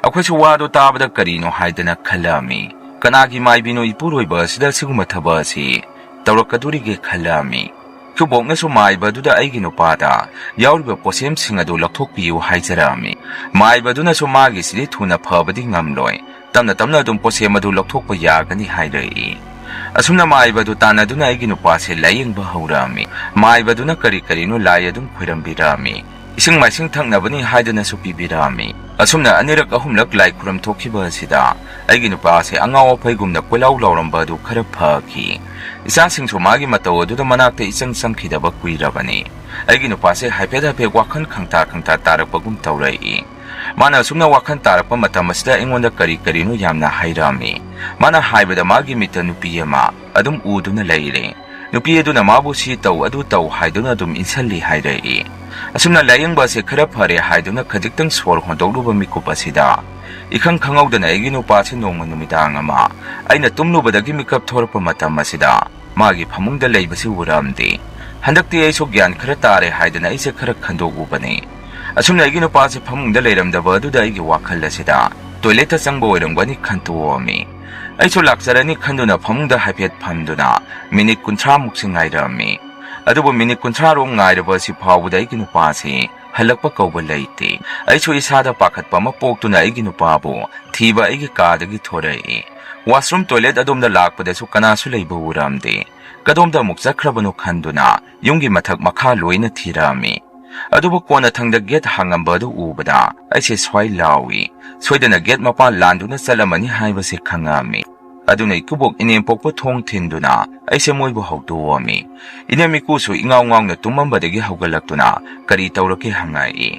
ꯑꯩꯈꯣꯏꯁꯨ ꯋꯥꯗꯨ ꯇꯥꯕꯗ ꯀꯔꯤꯅꯣ ꯍꯥꯏꯗꯅ ꯈꯜꯂꯝꯃꯤ꯫ ꯀꯅꯥꯒꯤ ꯃꯥꯏꯕꯤꯅꯣ ꯏꯄꯨꯔꯣꯏꯕ ꯑꯁꯤꯗ ꯁꯤꯒꯨꯝꯕ ꯊꯕꯛ ꯑꯁꯤ ꯇꯧꯔꯛꯀꯗꯣꯔꯤꯒꯦ ꯈꯜꯂꯛꯑꯝꯃꯤ꯫ ꯏꯀꯨꯕꯣꯛꯅꯁꯨ ꯃꯥꯏꯕ ꯑꯗꯨꯗ ꯑꯩꯒꯤ ꯅꯨꯄꯥꯗ ꯌꯥꯎꯔꯤꯕ ꯄꯣꯠꯁꯦꯝꯁꯤꯡ ꯑꯗꯨ ꯂꯧꯊꯣꯛꯄꯤꯌꯨ ꯍꯥꯏꯖꯔꯛꯑꯝꯃꯤ꯫ ꯃꯥꯏꯕ ꯑꯗꯨꯅꯁꯨ ꯃꯥꯒꯤꯁꯤꯗꯤ ꯊꯨꯅ ꯐꯕꯗꯤ ꯉꯝꯂꯣꯏ, ꯇꯞꯅ ꯇꯞꯅ ꯑꯗꯨꯝ ꯄꯣꯠꯁꯦꯝ ꯑꯗꯨ ꯂꯧꯊꯣꯛꯄ ꯌꯥꯒꯅꯤ ꯍꯥꯏꯔꯛꯏ꯫ ꯑꯁꯨꯝꯅ ꯃꯥꯏꯕ ꯑꯗꯨ ꯇꯥꯟꯅꯗꯨꯅ ꯑꯩꯒꯤ ꯅꯨꯄꯥꯁꯦ ꯂꯥꯏꯌꯦꯡꯕ ꯍꯧꯔꯛꯑꯝꯃꯤ꯫ ꯃꯥꯏꯕ ꯑꯗꯨꯅ ꯀꯔꯤ ꯀꯔꯤꯅꯣ ꯂꯥꯏ ꯑꯗꯨꯝ ꯈꯣꯏꯔꯝꯕꯤꯔꯛꯑꯝꯃꯤ꯫ ꯏꯁꯤꯡ ꯃꯥꯏꯁꯤꯡ ꯊꯛꯅꯕꯅꯤ ꯍꯥꯏꯗꯨꯅꯁꯨ ꯄꯤꯕꯤꯔꯛꯑꯝꯃꯤ꯫ ꯑꯁꯨꯝꯅ ꯑꯅꯤꯔꯛ ꯑꯍꯨꯝꯂꯛ ꯂꯥꯏ ꯈꯨꯔꯨꯝ ꯊꯣꯛꯈꯤꯕ ꯑꯁꯤꯗ ꯑꯩꯒꯤ ꯅꯨꯄꯥꯁꯦ ꯑꯉꯥꯎ ꯑꯐꯩꯒꯨꯝꯅ ꯀꯣꯏꯂꯥꯎ ꯂꯥꯎꯔꯝꯕ ꯑꯗꯨ ꯈꯔ ꯐꯈꯤ꯫ ꯏꯆꯥꯁꯤꯡꯁꯨ ꯃꯥꯒꯤ ꯃꯇꯧ ꯑꯗꯨꯗ ꯃꯅꯥꯛꯇ ꯏꯆꯪ ꯆꯪꯈꯤꯗꯕ ꯀꯨꯏꯔꯕꯅꯤ꯫ ꯑꯩꯒꯤ ꯅꯨꯄꯥꯁꯦ ꯍꯥꯏꯐꯦꯠ ꯍꯥꯏꯐꯦꯠ ꯋꯥꯈꯜ ꯈꯪꯇꯥ ꯈꯪꯇꯥ ꯇꯥꯔꯛꯄꯒꯨꯝ ꯇꯧꯔꯛꯏ꯫ ꯃꯥꯅ ꯑꯁꯨꯝꯅ ꯋꯥꯈꯜ ꯇꯥꯔꯛꯄ ꯃꯇꯝ ꯑꯁꯤꯗ ꯑꯩꯉꯣꯟꯗ ꯀꯔꯤ ꯀꯔꯤꯅꯣ ꯌꯥꯝꯅ ꯍꯥꯏꯔꯛꯑꯝꯃꯤ꯫ ꯃꯥꯅ ꯍꯥꯏꯕꯗ ꯃꯥꯒꯤ ꯃꯤꯠꯇ ꯅꯨꯄꯤ ꯑꯃ ꯑꯗꯨꯝ ꯎꯗꯨꯅ ꯂꯩꯔꯦ꯫ ꯅꯨꯄꯤ ꯑꯗꯨꯅ ꯃꯥꯕꯨ ꯁꯤ ꯇꯧ ꯑꯗꯨ ꯇꯧ ꯍꯥꯏꯗꯨꯅ ꯑꯗꯨꯝ ꯏꯟꯁꯤꯜꯂꯤ ꯍꯥꯏꯔꯛꯏ꯫ ꯑꯁꯨꯝꯅ ꯂꯥꯏꯌꯦꯡꯕ ꯑꯁꯤ ꯈꯔ ꯐꯔꯦ ꯍꯥꯏꯗꯨꯅ ꯈꯖꯤꯛꯇꯪ ꯁꯣꯔ ꯍꯣꯟꯗꯣꯛꯂꯨꯕ ꯃꯤꯀꯨꯞ ꯑꯁꯤꯗ ꯏꯈꯪ ꯈꯪꯍꯧꯗꯅ ꯑꯩꯒꯤ ꯅꯨꯄꯥꯁꯤ ꯅꯣꯡꯃ ꯅꯨꯃꯤꯗꯥꯡ ꯑꯃ ꯑꯩꯅ ꯇꯨꯝꯂꯨꯕꯗꯒꯤ ꯃꯤꯀꯞ ꯊꯣꯔꯛꯄ ꯃꯇꯝ ꯑꯁꯤꯗ ꯃꯥꯒꯤ ꯐꯃꯨꯡꯗ ꯂꯩꯕꯁꯤ ꯎꯔꯛꯑꯝꯗꯦ꯫ ꯍꯟꯗꯛꯇꯤ ꯑꯩꯁꯨ ꯒ꯭ꯌꯥꯟ ꯈꯔ ꯇꯥꯔꯦ ꯍꯥꯏꯗꯅ ꯑꯩꯁꯦ ꯈꯔ ꯈꯟꯗꯣꯛꯎꯕꯅꯤ꯫ ꯑꯁꯨꯝꯅ ꯑꯩꯒꯤ ꯅꯨꯄꯥꯁꯦ ꯐꯃꯨꯡꯗ ꯂꯩꯔꯝꯗꯕ ꯑꯗꯨꯗ ꯑꯩꯒꯤ ꯋꯥꯈꯜ ꯑꯁꯤꯗ ꯇꯣꯏꯂꯦꯠꯇ ꯆꯪꯕ ꯑꯣꯏꯔꯝꯒꯅꯤ ꯈꯟꯇꯣꯛꯑꯝꯃꯤ꯫ ꯑꯩꯁꯨ ꯂꯥꯛꯆꯔꯅꯤ ꯈꯟꯗꯨꯅ ꯐꯃꯨꯡꯗ ꯍꯥꯏꯐꯦꯠ ꯐꯝꯗꯨꯅ ꯃꯤꯅꯤꯠ ꯀꯨꯟꯊ꯭ꯔꯥ ꯃꯨꯛꯁꯤ ꯉꯥꯏꯔꯛꯑꯝꯃꯤ꯫ ꯑꯗꯨꯕꯨ ꯃꯤꯅꯤꯠ ꯀꯨꯟꯊ꯭ꯔꯥ ꯔꯣꯝ ꯉꯥꯏꯔꯕ ꯑꯁꯤ ꯐꯥꯎꯕꯗ ꯑꯩꯒꯤ ꯅꯨꯄꯥꯁꯤ ꯍꯜꯂꯛꯄ ꯀꯧꯕ ꯂꯩꯇꯦ꯫ ꯑꯩꯁꯨ ꯏꯁꯥꯗ ꯄꯥꯈꯠꯄ ꯑꯃ ꯄꯣꯛꯇꯨꯅ ꯑꯩꯒꯤ ꯅꯨꯄꯥꯕꯨ ꯊꯤꯕ ꯑꯩꯒꯤ ꯀꯥꯗꯒꯤ ꯊꯣꯔꯛꯏ꯫ ꯋꯥꯁꯔꯨꯝ ꯇꯣꯏꯂꯦꯠ ꯑꯗꯣꯝꯗ ꯂꯥꯛꯄꯗꯁꯨ ꯀꯅꯥꯁꯨ ꯂꯩꯕ ꯎꯔꯝꯗꯦ꯫ ꯀꯗꯣꯝꯗ ꯑꯃꯨꯛ ꯆꯠꯈ꯭ꯔꯕꯅꯣ ꯈꯟꯗꯨꯅ ꯌꯨꯝꯒꯤ ꯃꯊꯛ ꯃꯈꯥ ꯂꯣꯏꯅ ꯊꯤꯔꯛꯑꯝꯃꯤ꯫ ꯑꯗꯨꯕꯨ ꯀꯣꯟꯅꯊꯪꯗ ꯒꯦꯠ ꯍꯥꯡꯉꯝꯕ ꯑꯗꯨ ꯎꯕꯗ ꯑꯩꯁꯦ ꯁ꯭ꯋꯥꯏ ꯂꯥꯎꯏ꯫ ꯁꯣꯏꯗꯅ ꯒꯦꯠ ꯃꯄꯥꯟ ꯂꯥꯟꯗꯨꯅ ꯆꯠꯂꯝꯃꯅꯤ ꯍꯥꯏꯕꯁꯦ ꯈꯪꯉꯛꯑꯝꯃꯤ꯫ ꯑꯗꯨꯅ ꯏꯀꯨꯕꯣꯛ ꯏꯅꯦꯝꯄꯣꯛꯄ ꯊꯣꯡ ꯊꯤꯟꯗꯨꯅ ꯑꯩꯁꯦ ꯃꯣꯏꯕꯨ ꯍꯧꯗꯣꯛꯑꯝꯃꯤ꯫ ꯏꯅꯦꯝ ꯏꯀꯨꯁꯨ ꯏꯉꯥꯎ ꯉꯥꯎꯅ ꯇꯨꯝꯃꯝꯕꯗꯒꯤ ꯍꯧꯒꯠꯂꯛꯇꯨꯅ ꯀꯔꯤ ꯇꯧꯔꯒꯦ ꯍꯪꯉꯛꯏ꯫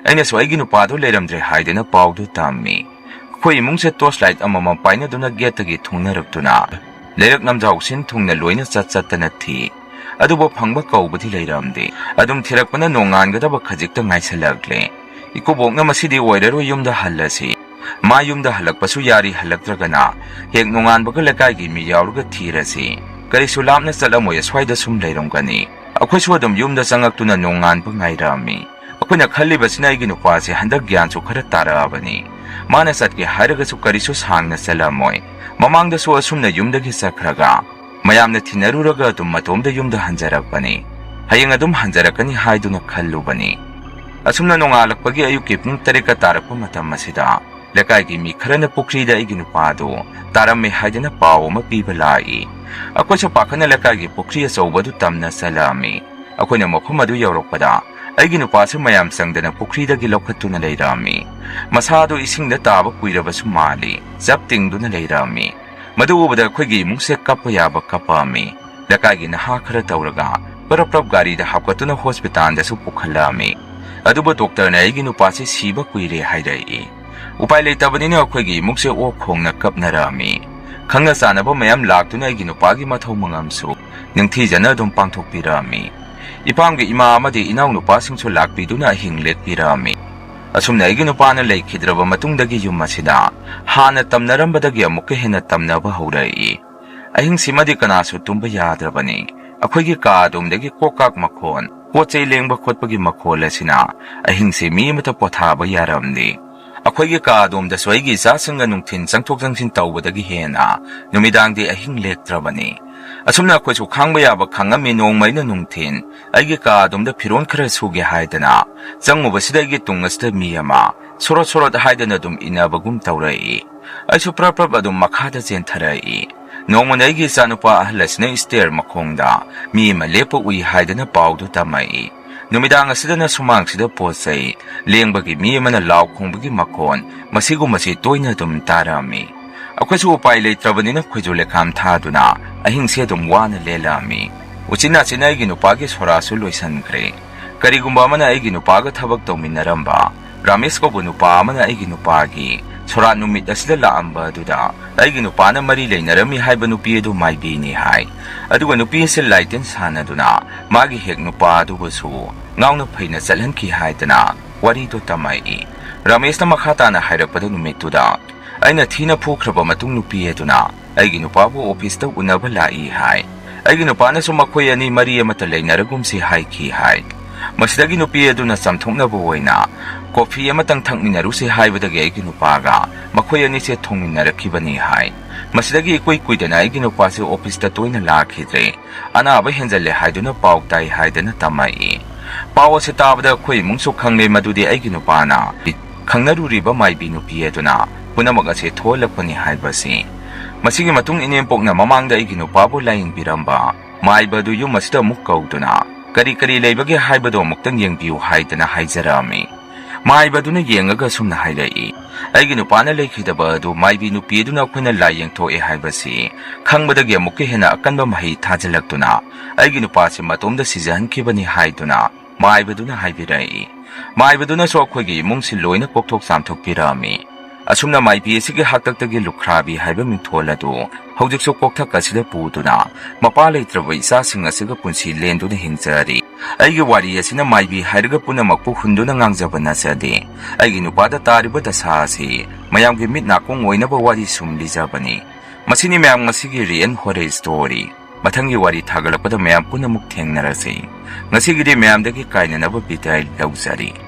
ꯑꯩꯅꯁꯨ ꯑꯩꯒꯤ ꯅꯨꯄꯥꯗꯨ ꯂꯩꯔꯝꯗ꯭ꯔꯦ ꯍꯥꯏꯗꯅ ꯄꯥꯎꯗꯨ ꯇꯝꯃꯤ꯫ ꯑꯩꯈꯣꯏ ꯏꯃꯨꯡꯁꯦ ꯇꯣꯔꯆ ꯂꯥꯏꯠ ꯑꯃꯃꯝ ꯄꯥꯏꯅꯗꯨꯅ ꯒꯦꯠꯇꯒꯤ ꯊꯣꯡꯅꯔꯛꯇꯨꯅ ꯂꯩꯔꯛ ꯂꯝꯖꯥꯎ ꯁꯤꯟ ꯊꯨꯡꯅ ꯂꯣꯏꯅ ꯆꯠ ꯆꯠꯇꯅ ꯊꯤ꯫ ꯑꯗꯨꯕꯨ ꯐꯪꯕ ꯀꯧꯕꯗꯤ ꯂꯩꯔꯝꯗꯦ꯫ ꯑꯗꯨꯝ ꯊꯤꯔꯛꯄꯅ ꯅꯣꯡꯉꯥꯟꯒꯗꯕ ꯈꯖꯤꯛꯇ ꯉꯥꯏꯁꯜꯂꯛꯂꯦ꯫ ꯏꯀꯨꯕꯣꯛꯅ ꯃꯁꯤꯗꯤ ꯑꯣꯏꯔꯔꯣꯏ, ꯌꯨꯝꯗ ꯍꯜꯂꯁꯤ꯫ ꯃꯥ ꯌꯨꯝꯗ ꯍꯜꯂꯛꯄꯁꯨ ꯌꯥꯔꯤ, ꯍꯜꯂꯛꯇ꯭ꯔꯒꯅ ꯍꯦꯛ ꯅꯣꯡꯉꯥꯟꯕꯒ ꯂꯩꯀꯥꯏꯒꯤ ꯃꯤ ꯌꯥꯎꯔꯒ ꯊꯤꯔꯁꯤ꯫ ꯀꯔꯤꯁꯨ ꯂꯥꯞꯅ ꯆꯠꯂꯝꯃꯣꯏ, ꯑꯁ꯭ꯋꯥꯏꯗ ꯁꯨꯝ ꯂꯩꯔꯝꯒꯅꯤ꯫ ꯑꯩꯈꯣꯏꯁꯨ ꯑꯗꯨꯝ ꯌꯨꯝꯗ ꯆꯪꯉꯛꯇꯨꯅ ꯅꯣꯡꯉꯥꯟꯕ ꯉꯥꯏꯔꯛꯑꯝꯃꯤ꯫ ꯑꯩꯈꯣꯏꯅ ꯈꯜꯂꯤꯕꯁꯤꯅ ꯑꯩꯒꯤ ꯅꯨꯄꯥꯁꯦ ꯍꯟꯗꯛ ꯒ꯭ꯌꯥꯟꯁꯨ ꯈꯔ ꯇꯥꯔꯛꯑꯕꯅꯤ꯫ ꯃꯥꯅ ꯆꯠꯀꯦ ꯍꯥꯏꯔꯒꯁꯨ ꯀꯔꯤꯁꯨ ꯁꯥꯡꯅ ꯆꯠꯂꯝꯃꯣꯏ꯫ ꯃꯃꯥꯡꯗꯁꯨ ꯑꯁꯨꯝꯅ ꯌꯨꯝꯗꯒꯤ ꯆꯠꯈ꯭ꯔꯒ ꯃꯌꯥꯝꯅ ꯊꯤꯟꯅꯔꯨꯔꯒ ꯑꯗꯨꯝ ꯃꯇꯣꯝꯗ ꯌꯨꯝꯗ ꯍꯟꯖꯔꯛꯄꯅꯤ꯫ ꯍꯌꯦꯡ ꯑꯗꯨꯝ ꯍꯟꯖꯔꯛꯀꯅꯤ ꯍꯥꯏꯗꯨꯅ ꯈꯜꯂꯨꯕꯅꯤ꯫ ꯑꯁꯨꯝꯅ ꯅꯣꯡꯉꯥꯜꯂꯛꯄꯒꯤ ꯑꯌꯨꯛꯀꯤ ꯄꯨꯡ ꯇꯔꯦꯠꯀ ꯇꯥꯔꯛꯄ ꯃꯇꯝ ꯑꯁꯤꯗ ꯂꯩꯀꯥꯏꯒꯤ ꯃꯤ ꯈꯔꯅ ꯄꯨꯈ꯭ꯔꯤꯗ ꯑꯩꯒꯤ ꯅꯨꯄꯥꯗꯨ ꯇꯥꯔꯝꯃꯦ ꯍꯥꯏꯗꯅ ꯄꯥꯎ ꯑꯃ ꯄꯤꯕ ꯂꯥꯛꯏ꯫ ꯑꯩꯈꯣꯏꯁꯨ ꯄꯥꯈꯠꯅ ꯂꯩꯀꯥꯏꯒꯤ ꯄꯨꯈ꯭ꯔꯤ ꯑꯆꯧꯕꯗꯨ ꯇꯝꯅ ꯆꯠꯂꯛꯑꯝꯃꯤ꯫ ꯑꯩꯈꯣꯏꯅ ꯃꯐꯝ ꯑꯗꯨ ꯌꯧꯔꯛꯄꯗ ꯑꯩꯒꯤ ꯅꯨꯄꯥꯁꯨ ꯃꯌꯥꯝ ꯆꯪꯗꯅ ꯄꯨꯈ꯭ꯔꯤꯗꯒꯤ ꯂꯧꯈꯠꯇꯨꯅ ꯂꯩꯔꯛꯑꯝꯃꯤ꯫ ꯃꯁꯥꯗꯨ ꯏꯁꯤꯡꯗ ꯇꯥꯕ ꯀꯨꯏꯔꯕꯁꯨ ꯃꯥꯜꯂꯤ, ꯆꯞ ꯇꯤꯡꯗꯨꯅ ꯂꯩꯔꯛꯑꯝꯃꯤ꯫ ꯃꯗꯨ ꯎꯕꯗ ꯑꯩꯈꯣꯏꯒꯤ ꯏꯃꯨꯡꯁꯦ ꯀꯞꯄ ꯌꯥꯕ ꯀꯞꯄꯛꯑꯝꯃꯤ꯫ ꯂꯩꯀꯥꯏꯒꯤ ꯅꯍꯥ ꯈꯔ ꯇꯧꯔꯒ ꯄꯔꯞ ꯄꯔꯞ ꯒꯥꯔꯤꯗ ꯍꯥꯞꯀꯠꯇꯨꯅ ꯍꯣꯁꯄꯤꯇꯥꯜꯗꯁꯨ ꯄꯨꯈꯠꯂꯛꯑꯝꯃꯤ꯫ ꯑꯗꯨꯕꯨ ꯗꯣꯛꯇꯔꯅ ꯑꯩꯒꯤ ꯅꯨꯄꯥꯁꯤ ꯁꯤꯕ ꯀꯨꯏꯔꯦ ꯍꯥꯏꯔꯛꯏ꯫ ꯎꯄꯥꯏ ꯂꯩꯇꯕꯅꯤꯅ ꯑꯩꯈꯣꯏꯒꯤ ꯏꯃꯨꯡꯁꯦ ꯑꯣꯛ ꯈꯣꯡꯅ ꯀꯞꯅꯔꯛꯑꯝꯃꯤ꯫ ꯈꯪꯅ ꯆꯥꯟꯅꯕ ꯃꯌꯥꯝ ꯂꯥꯛꯇꯨꯅ ꯑꯩꯒꯤ ꯅꯨꯄꯥꯒꯤ ꯃꯊꯧ ꯃꯉꯝꯁꯨ ꯅꯤꯡꯊꯤꯖꯅ ꯑꯗꯨꯝ ꯄꯥꯡꯊꯣꯛꯄꯤꯔꯛꯑꯝꯃꯤ꯫ ꯏꯄꯥꯝꯒꯤ ꯏꯃꯥ ꯑꯃꯗꯤ ꯏꯅꯥꯎꯅꯨꯄꯥꯁꯤꯡꯁꯨ ꯂꯥꯛꯄꯤꯗꯨꯅ ꯑꯍꯤꯡ ꯂꯦꯛꯄꯤꯔꯛꯑꯝꯃꯤ꯫ ꯑꯁꯨꯝꯅ ꯑꯩꯒꯤ ꯅꯨꯄꯥꯅ ꯂꯩꯈꯤꯗ꯭ꯔꯕ ꯃꯇꯨꯡꯗꯒꯤ ꯌꯨꯝ ꯑꯁꯤꯗ ꯍꯥꯟꯅ ꯇꯝꯅꯔꯝꯕꯗꯒꯤ ꯑꯃꯨꯛꯀ ꯍꯦꯟꯅ ꯇꯝꯅꯕ ꯍꯧꯔꯛꯏ꯫ ꯑꯍꯤꯡꯁꯤꯃꯗꯤ ꯀꯅꯥꯁꯨ ꯇꯨꯝꯕ ꯌꯥꯗ꯭ꯔꯕꯅꯤ꯫ ꯑꯩꯈꯣꯏꯒꯤ ꯀꯥ ꯑꯗꯣꯝꯗꯒꯤ ꯀꯣꯛ ꯀꯥꯛ ꯃꯈꯣꯟ, ꯄꯣꯠ ꯆꯩ ꯂꯦꯡꯕ ꯈꯣꯠꯄꯒꯤ ꯃꯈꯣꯜ ꯑꯁꯤꯅ ꯑꯍꯤꯡꯁꯦ ꯃꯤ ꯑꯃꯠꯇ ꯄꯣꯊꯥꯕ ꯌꯥꯔꯝꯗꯦ꯫ ꯑꯩꯈꯣꯏꯒꯤ ꯀꯥ ꯑꯗꯣꯝꯗꯁꯨ ꯑꯩꯒꯤ ꯏꯆꯥꯁꯤꯡꯒ ꯅꯨꯡꯊꯤꯟ ꯆꯪꯊꯣꯛ ꯆꯪꯁꯤꯟ ꯇꯧꯕꯗꯒꯤ ꯍꯦꯟꯅ ꯅꯨꯃꯤꯗꯥꯡꯗꯤ ꯑꯍꯤꯡ ꯂꯦꯛꯇ꯭ꯔꯕꯅꯤ꯫ ꯑꯁꯨꯝꯅ ꯑꯩꯈꯣꯏꯁꯨ ꯈꯥꯡꯕ ꯌꯥꯕ ꯈꯥꯡꯉꯝꯃꯤ꯫ ꯅꯣꯡꯃ ꯑꯩꯅ ꯅꯨꯡꯊꯤꯟ ꯑꯩꯒꯤ ꯀꯥ ꯑꯗꯣꯝꯗ ꯐꯤꯔꯣꯜ ꯈꯔ ꯁꯨꯒꯦ ꯍꯥꯏꯗꯅ ꯆꯪꯉꯨꯕꯁꯤꯗ ꯑꯩꯒꯤ ꯇꯨꯡ ꯑꯁꯤꯗ ꯃꯤ ꯑꯃ ꯁꯣꯔꯣꯠ ꯁꯣꯔꯣꯠ ꯍꯥꯏꯗꯅ ꯑꯗꯨꯝ ꯏꯟꯅꯕꯒꯨꯝ ꯇꯧꯔꯛꯏ꯫ ꯑꯩꯁꯨ ꯄ꯭ꯔꯞ ꯄ꯭ꯔꯞ ꯑꯗꯨꯝ ꯃꯈꯥꯗ ꯆꯦꯟꯊꯔꯛꯏ꯫ ꯅꯣꯡꯃꯅ ꯑꯩꯒꯤ ꯏꯆꯥꯅꯨꯄꯥ ꯑꯍꯜ ꯑꯁꯤꯅ ꯁ꯭ꯇꯦꯌꯔ ꯃꯈꯣꯡꯗ ꯃꯤ ꯑꯃ ꯂꯦꯞꯄ ꯎꯏ ꯍꯥꯏꯗꯅ ꯄꯥꯎꯗꯨ ꯇꯝꯃꯛꯏ꯫ ꯅꯨꯃꯤꯗꯥꯡ ꯑꯁꯤꯗꯅ ꯁꯨꯃꯥꯡꯁꯤꯗ ꯄꯣꯠ ꯆꯩ ꯂꯦꯡꯕꯒꯤ ꯃꯤ ꯑꯃꯅ ꯂꯥꯎ ꯈꯣꯡꯕꯒꯤ ꯃꯈꯣꯟ, ꯃꯁꯤꯒꯨꯝꯕꯁꯤ ꯇꯣꯏꯅ ꯑꯗꯨꯝ ꯇꯥꯔꯝꯃꯤ꯫ ꯑꯩꯈꯣꯏꯁꯨ ꯎꯄꯥꯏ ꯂꯩꯇ꯭ꯔꯕꯅꯤꯅ ꯈꯣꯏꯖꯨ ꯂꯩꯈꯥꯝ ꯊꯥꯗꯨꯅ ꯑꯍꯤꯡꯁꯦ ꯑꯗꯨꯝ ꯋꯥꯅ ꯂꯦꯜꯂꯛꯑꯝꯃꯤ꯫ ꯎꯆꯤꯟ ꯅꯥꯆꯤꯟꯅ ꯑꯩꯒꯤ ꯅꯨꯄꯥꯒꯤ ꯁꯣꯔꯥꯁꯨ ꯂꯣꯏꯁꯤꯟꯈ꯭ꯔꯦ꯫ ꯀꯔꯤꯒꯨꯝꯕ ꯑꯃꯅ ꯑꯩꯒꯤ ꯅꯨꯄꯥꯒ ꯊꯕꯛ ꯇꯧꯃꯤꯟꯅꯔꯝꯕ ꯔꯥꯃꯦꯁ ꯀꯧꯕ ꯅꯨꯄꯥ ꯑꯃꯅ ꯑꯩꯒꯤ ꯅꯨꯄꯥꯒꯤ ꯁꯣꯔꯥꯠ ꯅꯨꯃꯤꯠ ꯑꯁꯤꯗ ꯂꯥꯛꯑꯝꯕ ꯑꯗꯨꯗ ꯑꯩꯒꯤ ꯅꯨꯄꯥꯅ ꯃꯔꯤ ꯂꯩꯅꯔꯝꯃꯤ ꯍꯥꯏꯕ ꯅꯨꯄꯤ ꯑꯗꯨ ꯃꯥꯏꯕꯤꯅꯤ ꯍꯥꯏ꯫ ꯑꯗꯨꯒ ꯅꯨꯄꯤ ꯑꯁꯤ ꯂꯥꯏꯇꯤꯟ ꯁꯥꯟꯅꯗꯨꯅ ꯃꯥꯒꯤ ꯍꯦꯛ ꯅꯨꯄꯥ ꯑꯗꯨꯕꯨꯁꯨ ꯉꯥꯎꯅ ꯐꯩꯅ ꯆꯠꯍꯟꯈꯤ ꯍꯥꯏꯗꯅ ꯋꯥꯔꯤꯗꯨ ꯇꯝꯃꯛꯏ꯫ ꯔꯥꯃꯦꯁꯅ ꯃꯈꯥ ꯇꯥꯅ ꯍꯥꯏꯔꯛꯄꯗ, ꯅꯨꯃꯤꯠꯇꯨꯗ ꯑꯩꯅ ꯊꯤꯅ ꯐꯨꯈ꯭ꯔꯕ ꯃꯇꯨꯡ ꯅꯨꯄꯤ ꯑꯗꯨꯅ ꯑꯩꯒꯤ ꯅꯨꯄꯥꯕꯨ ꯑꯣꯐꯤꯁꯇ ꯎꯅꯕ ꯂꯥꯛꯏ ꯍꯥꯏ꯫ ꯑꯩꯒꯤ ꯅꯨꯄꯥꯅꯁꯨ ꯃꯈꯣꯏ ꯑꯅꯤ ꯃꯔꯤ ꯑꯃꯠꯇ ꯂꯩꯅꯔꯒꯨꯝꯁꯤ ꯍꯥꯏꯈꯤ ꯍꯥꯏ꯫ ꯃꯁꯤꯗꯒꯤ ꯅꯨꯄꯤ ꯑꯗꯨꯅ ꯆꯝꯊꯣꯛꯅꯕ ꯑꯣꯏꯅ ꯀꯣꯐꯤ ꯑꯃꯇꯪ ꯊꯛꯃꯤꯟꯅꯔꯨꯁꯤ ꯍꯥꯏꯕꯗꯒꯤ ꯑꯩꯒꯤ ꯅꯨꯄꯥꯒ ꯃꯈꯣꯏ ꯑꯅꯤꯁꯦ ꯊꯣꯡꯃꯤꯟꯅꯔꯛꯈꯤꯕꯅꯤ ꯍꯥꯏ꯫ ꯃꯁꯤꯗꯒꯤ ꯏꯀꯨꯏ ꯀꯨꯏꯗꯅ ꯑꯩꯒꯤ ꯅꯨꯄꯥꯁꯦ ꯑꯣꯐꯤꯁꯇ ꯇꯣꯏꯅ ꯂꯥꯛꯈꯤꯗ꯭ꯔꯦ꯫ ꯑꯅꯥꯕ ꯍꯦꯟꯖꯜꯂꯦ ꯍꯥꯏꯗꯨꯅ ꯄꯥꯎ ꯇꯥꯏ ꯍꯥꯏꯗꯅ ꯇꯝꯃꯛꯏ꯫ ꯄꯥꯎ ꯑꯁꯤ ꯇꯥꯕꯗ ꯑꯩꯈꯣꯏ ꯏꯃꯨꯡꯁꯨ ꯈꯪꯂꯦ ꯃꯗꯨꯗꯤ ꯑꯩꯒꯤ ꯅꯨꯄꯥꯅ ꯈꯪꯅꯔꯨꯔꯤꯕ ꯃꯥꯏꯕꯤ ꯅꯨꯄꯤ ꯑꯗꯨꯅ ꯄꯨꯝꯅꯃꯛ ꯑꯁꯤ ꯊꯣꯛꯍꯜꯂꯛꯄꯅꯤ ꯍꯥꯏꯕꯁꯤ꯫ ꯃꯁꯤꯒꯤ ꯃꯇꯨꯡ ꯏꯅꯦꯝꯄꯣꯛꯅ ꯃꯃꯥꯡꯗ ꯑꯩꯒꯤ ꯅꯨꯄꯥꯕꯨ ꯂꯥꯏꯌꯦꯡꯕꯤꯔꯝꯕ ꯃꯥꯏꯕ ꯑꯗꯨ ꯌꯨꯝ ꯑꯁꯤꯗ ꯑꯃꯨꯛ ꯀꯧꯗꯨꯅ ꯀꯔꯤ ꯀꯔꯤ ꯂꯩꯕꯒꯦ ꯍꯥꯏꯕꯗꯨ ꯑꯃꯨꯛꯇꯪ ꯌꯦꯡꯕꯤꯌꯨ ꯍꯥꯏꯗꯅ ꯍꯥꯏꯖꯔꯛꯑꯝꯃꯤ꯫ ꯃꯥꯏꯕ ꯑꯗꯨꯅ ꯌꯦꯡꯉꯒ ꯑꯁꯨꯝꯅ ꯍꯥꯏꯔꯛꯏ, "ꯑꯩꯒꯤ ꯅꯨꯄꯥꯅ ꯂꯩꯈꯤꯗꯕ ꯑꯗꯨ ꯃꯥꯏꯕꯤ ꯅꯨꯄꯤ ꯑꯗꯨꯅ ꯑꯩꯈꯣꯏꯅ ꯂꯥꯏ ꯌꯦꯡꯊꯣꯛꯑꯦ ꯍꯥꯏꯕꯁꯤ ꯈꯪꯕꯗꯒꯤ ꯑꯃꯨꯛꯀ ꯍꯦꯟꯅ ꯑꯀꯟꯕ ꯃꯍꯩ ꯊꯥꯖꯤꯜꯂꯛꯇꯨꯅ ꯑꯩꯒꯤ ꯅꯨꯄꯥꯁꯤ ꯃꯇꯣꯝꯗ ꯁꯤꯖꯍꯟꯈꯤꯕꯅꯤ" ꯍꯥꯏꯗꯨꯅ ꯃꯥꯏꯕꯗꯨꯅ ꯍꯥꯏꯕꯤꯔꯛꯏ꯫ ꯃꯥꯏꯕꯗꯨꯅꯁꯨ ꯑꯩꯈꯣꯏꯒꯤ ꯏꯃꯨꯡꯁꯤ ꯂꯣꯏꯅ ꯀꯣꯛꯊꯣꯛ ꯆꯥꯝꯊꯣꯛꯄꯤꯔꯛꯑꯝꯃꯤ꯫ ꯑꯁꯨꯝꯅ ꯃꯥꯏꯕꯤ ꯑꯁꯤꯒꯤ ꯍꯥꯛꯇꯛꯇꯒꯤ ꯂꯨꯈ꯭ꯔꯥꯕꯤ ꯍꯥꯏꯕ ꯃꯤꯡꯊꯣꯜ ꯑꯗꯨ ꯍꯧꯖꯤꯛꯁꯨ ꯀꯣꯛꯊꯛ ꯑꯁꯤꯗ ꯄꯨꯗꯨꯅ ꯃꯄꯥ ꯂꯩꯇ꯭ꯔꯕ ꯏꯆꯥꯁꯤꯡ ꯑꯁꯤꯒ ꯄꯨꯟꯁꯤ ꯂꯦꯟꯗꯨꯅ ꯍꯤꯡꯖꯔꯤ꯫ ꯑꯩꯒꯤ ꯋꯥꯔꯤ ꯑꯁꯤꯅ ꯃꯥꯏꯕꯤ ꯍꯥꯏꯔꯒ ꯄꯨꯝꯅꯃꯛꯄꯨ ꯍꯨꯟꯗꯨꯅ ꯉꯥꯡꯖꯕ ꯅꯠꯆꯗꯦ꯫ ꯑꯩꯒꯤ ꯅꯨꯄꯥꯗ ꯇꯥꯔꯤꯕ ꯗꯁꯥ ꯑꯁꯤ ꯃꯌꯥꯝꯒꯤ ꯃꯤꯠ ꯅꯥꯀꯣꯡ ꯑꯣꯏꯅꯕ ꯋꯥꯔꯤ ꯁꯨꯝ ꯂꯤꯖꯕꯅꯤ꯫ ꯃꯁꯤꯅꯤ ꯃꯌꯥꯝ ꯉꯁꯤꯒꯤ ꯔꯤꯌꯦꯜ ꯍꯣꯔꯔ ꯁ꯭ꯇꯣꯔꯤ꯫ ꯃꯊꯪꯒꯤ ꯋꯥꯔꯤ ꯊꯥꯒꯠꯂꯛꯄꯗ ꯃꯌꯥꯝ ꯄꯨꯝꯅꯃꯛ ꯊꯦꯡꯅꯔꯁꯤ꯫ ꯉꯁꯤꯒꯤꯗꯤ ꯃꯌꯥꯝꯗꯒꯤ ꯀꯥꯏꯅꯅꯕ ꯕꯤꯗꯥꯏ ꯂꯧꯖꯔꯤ꯫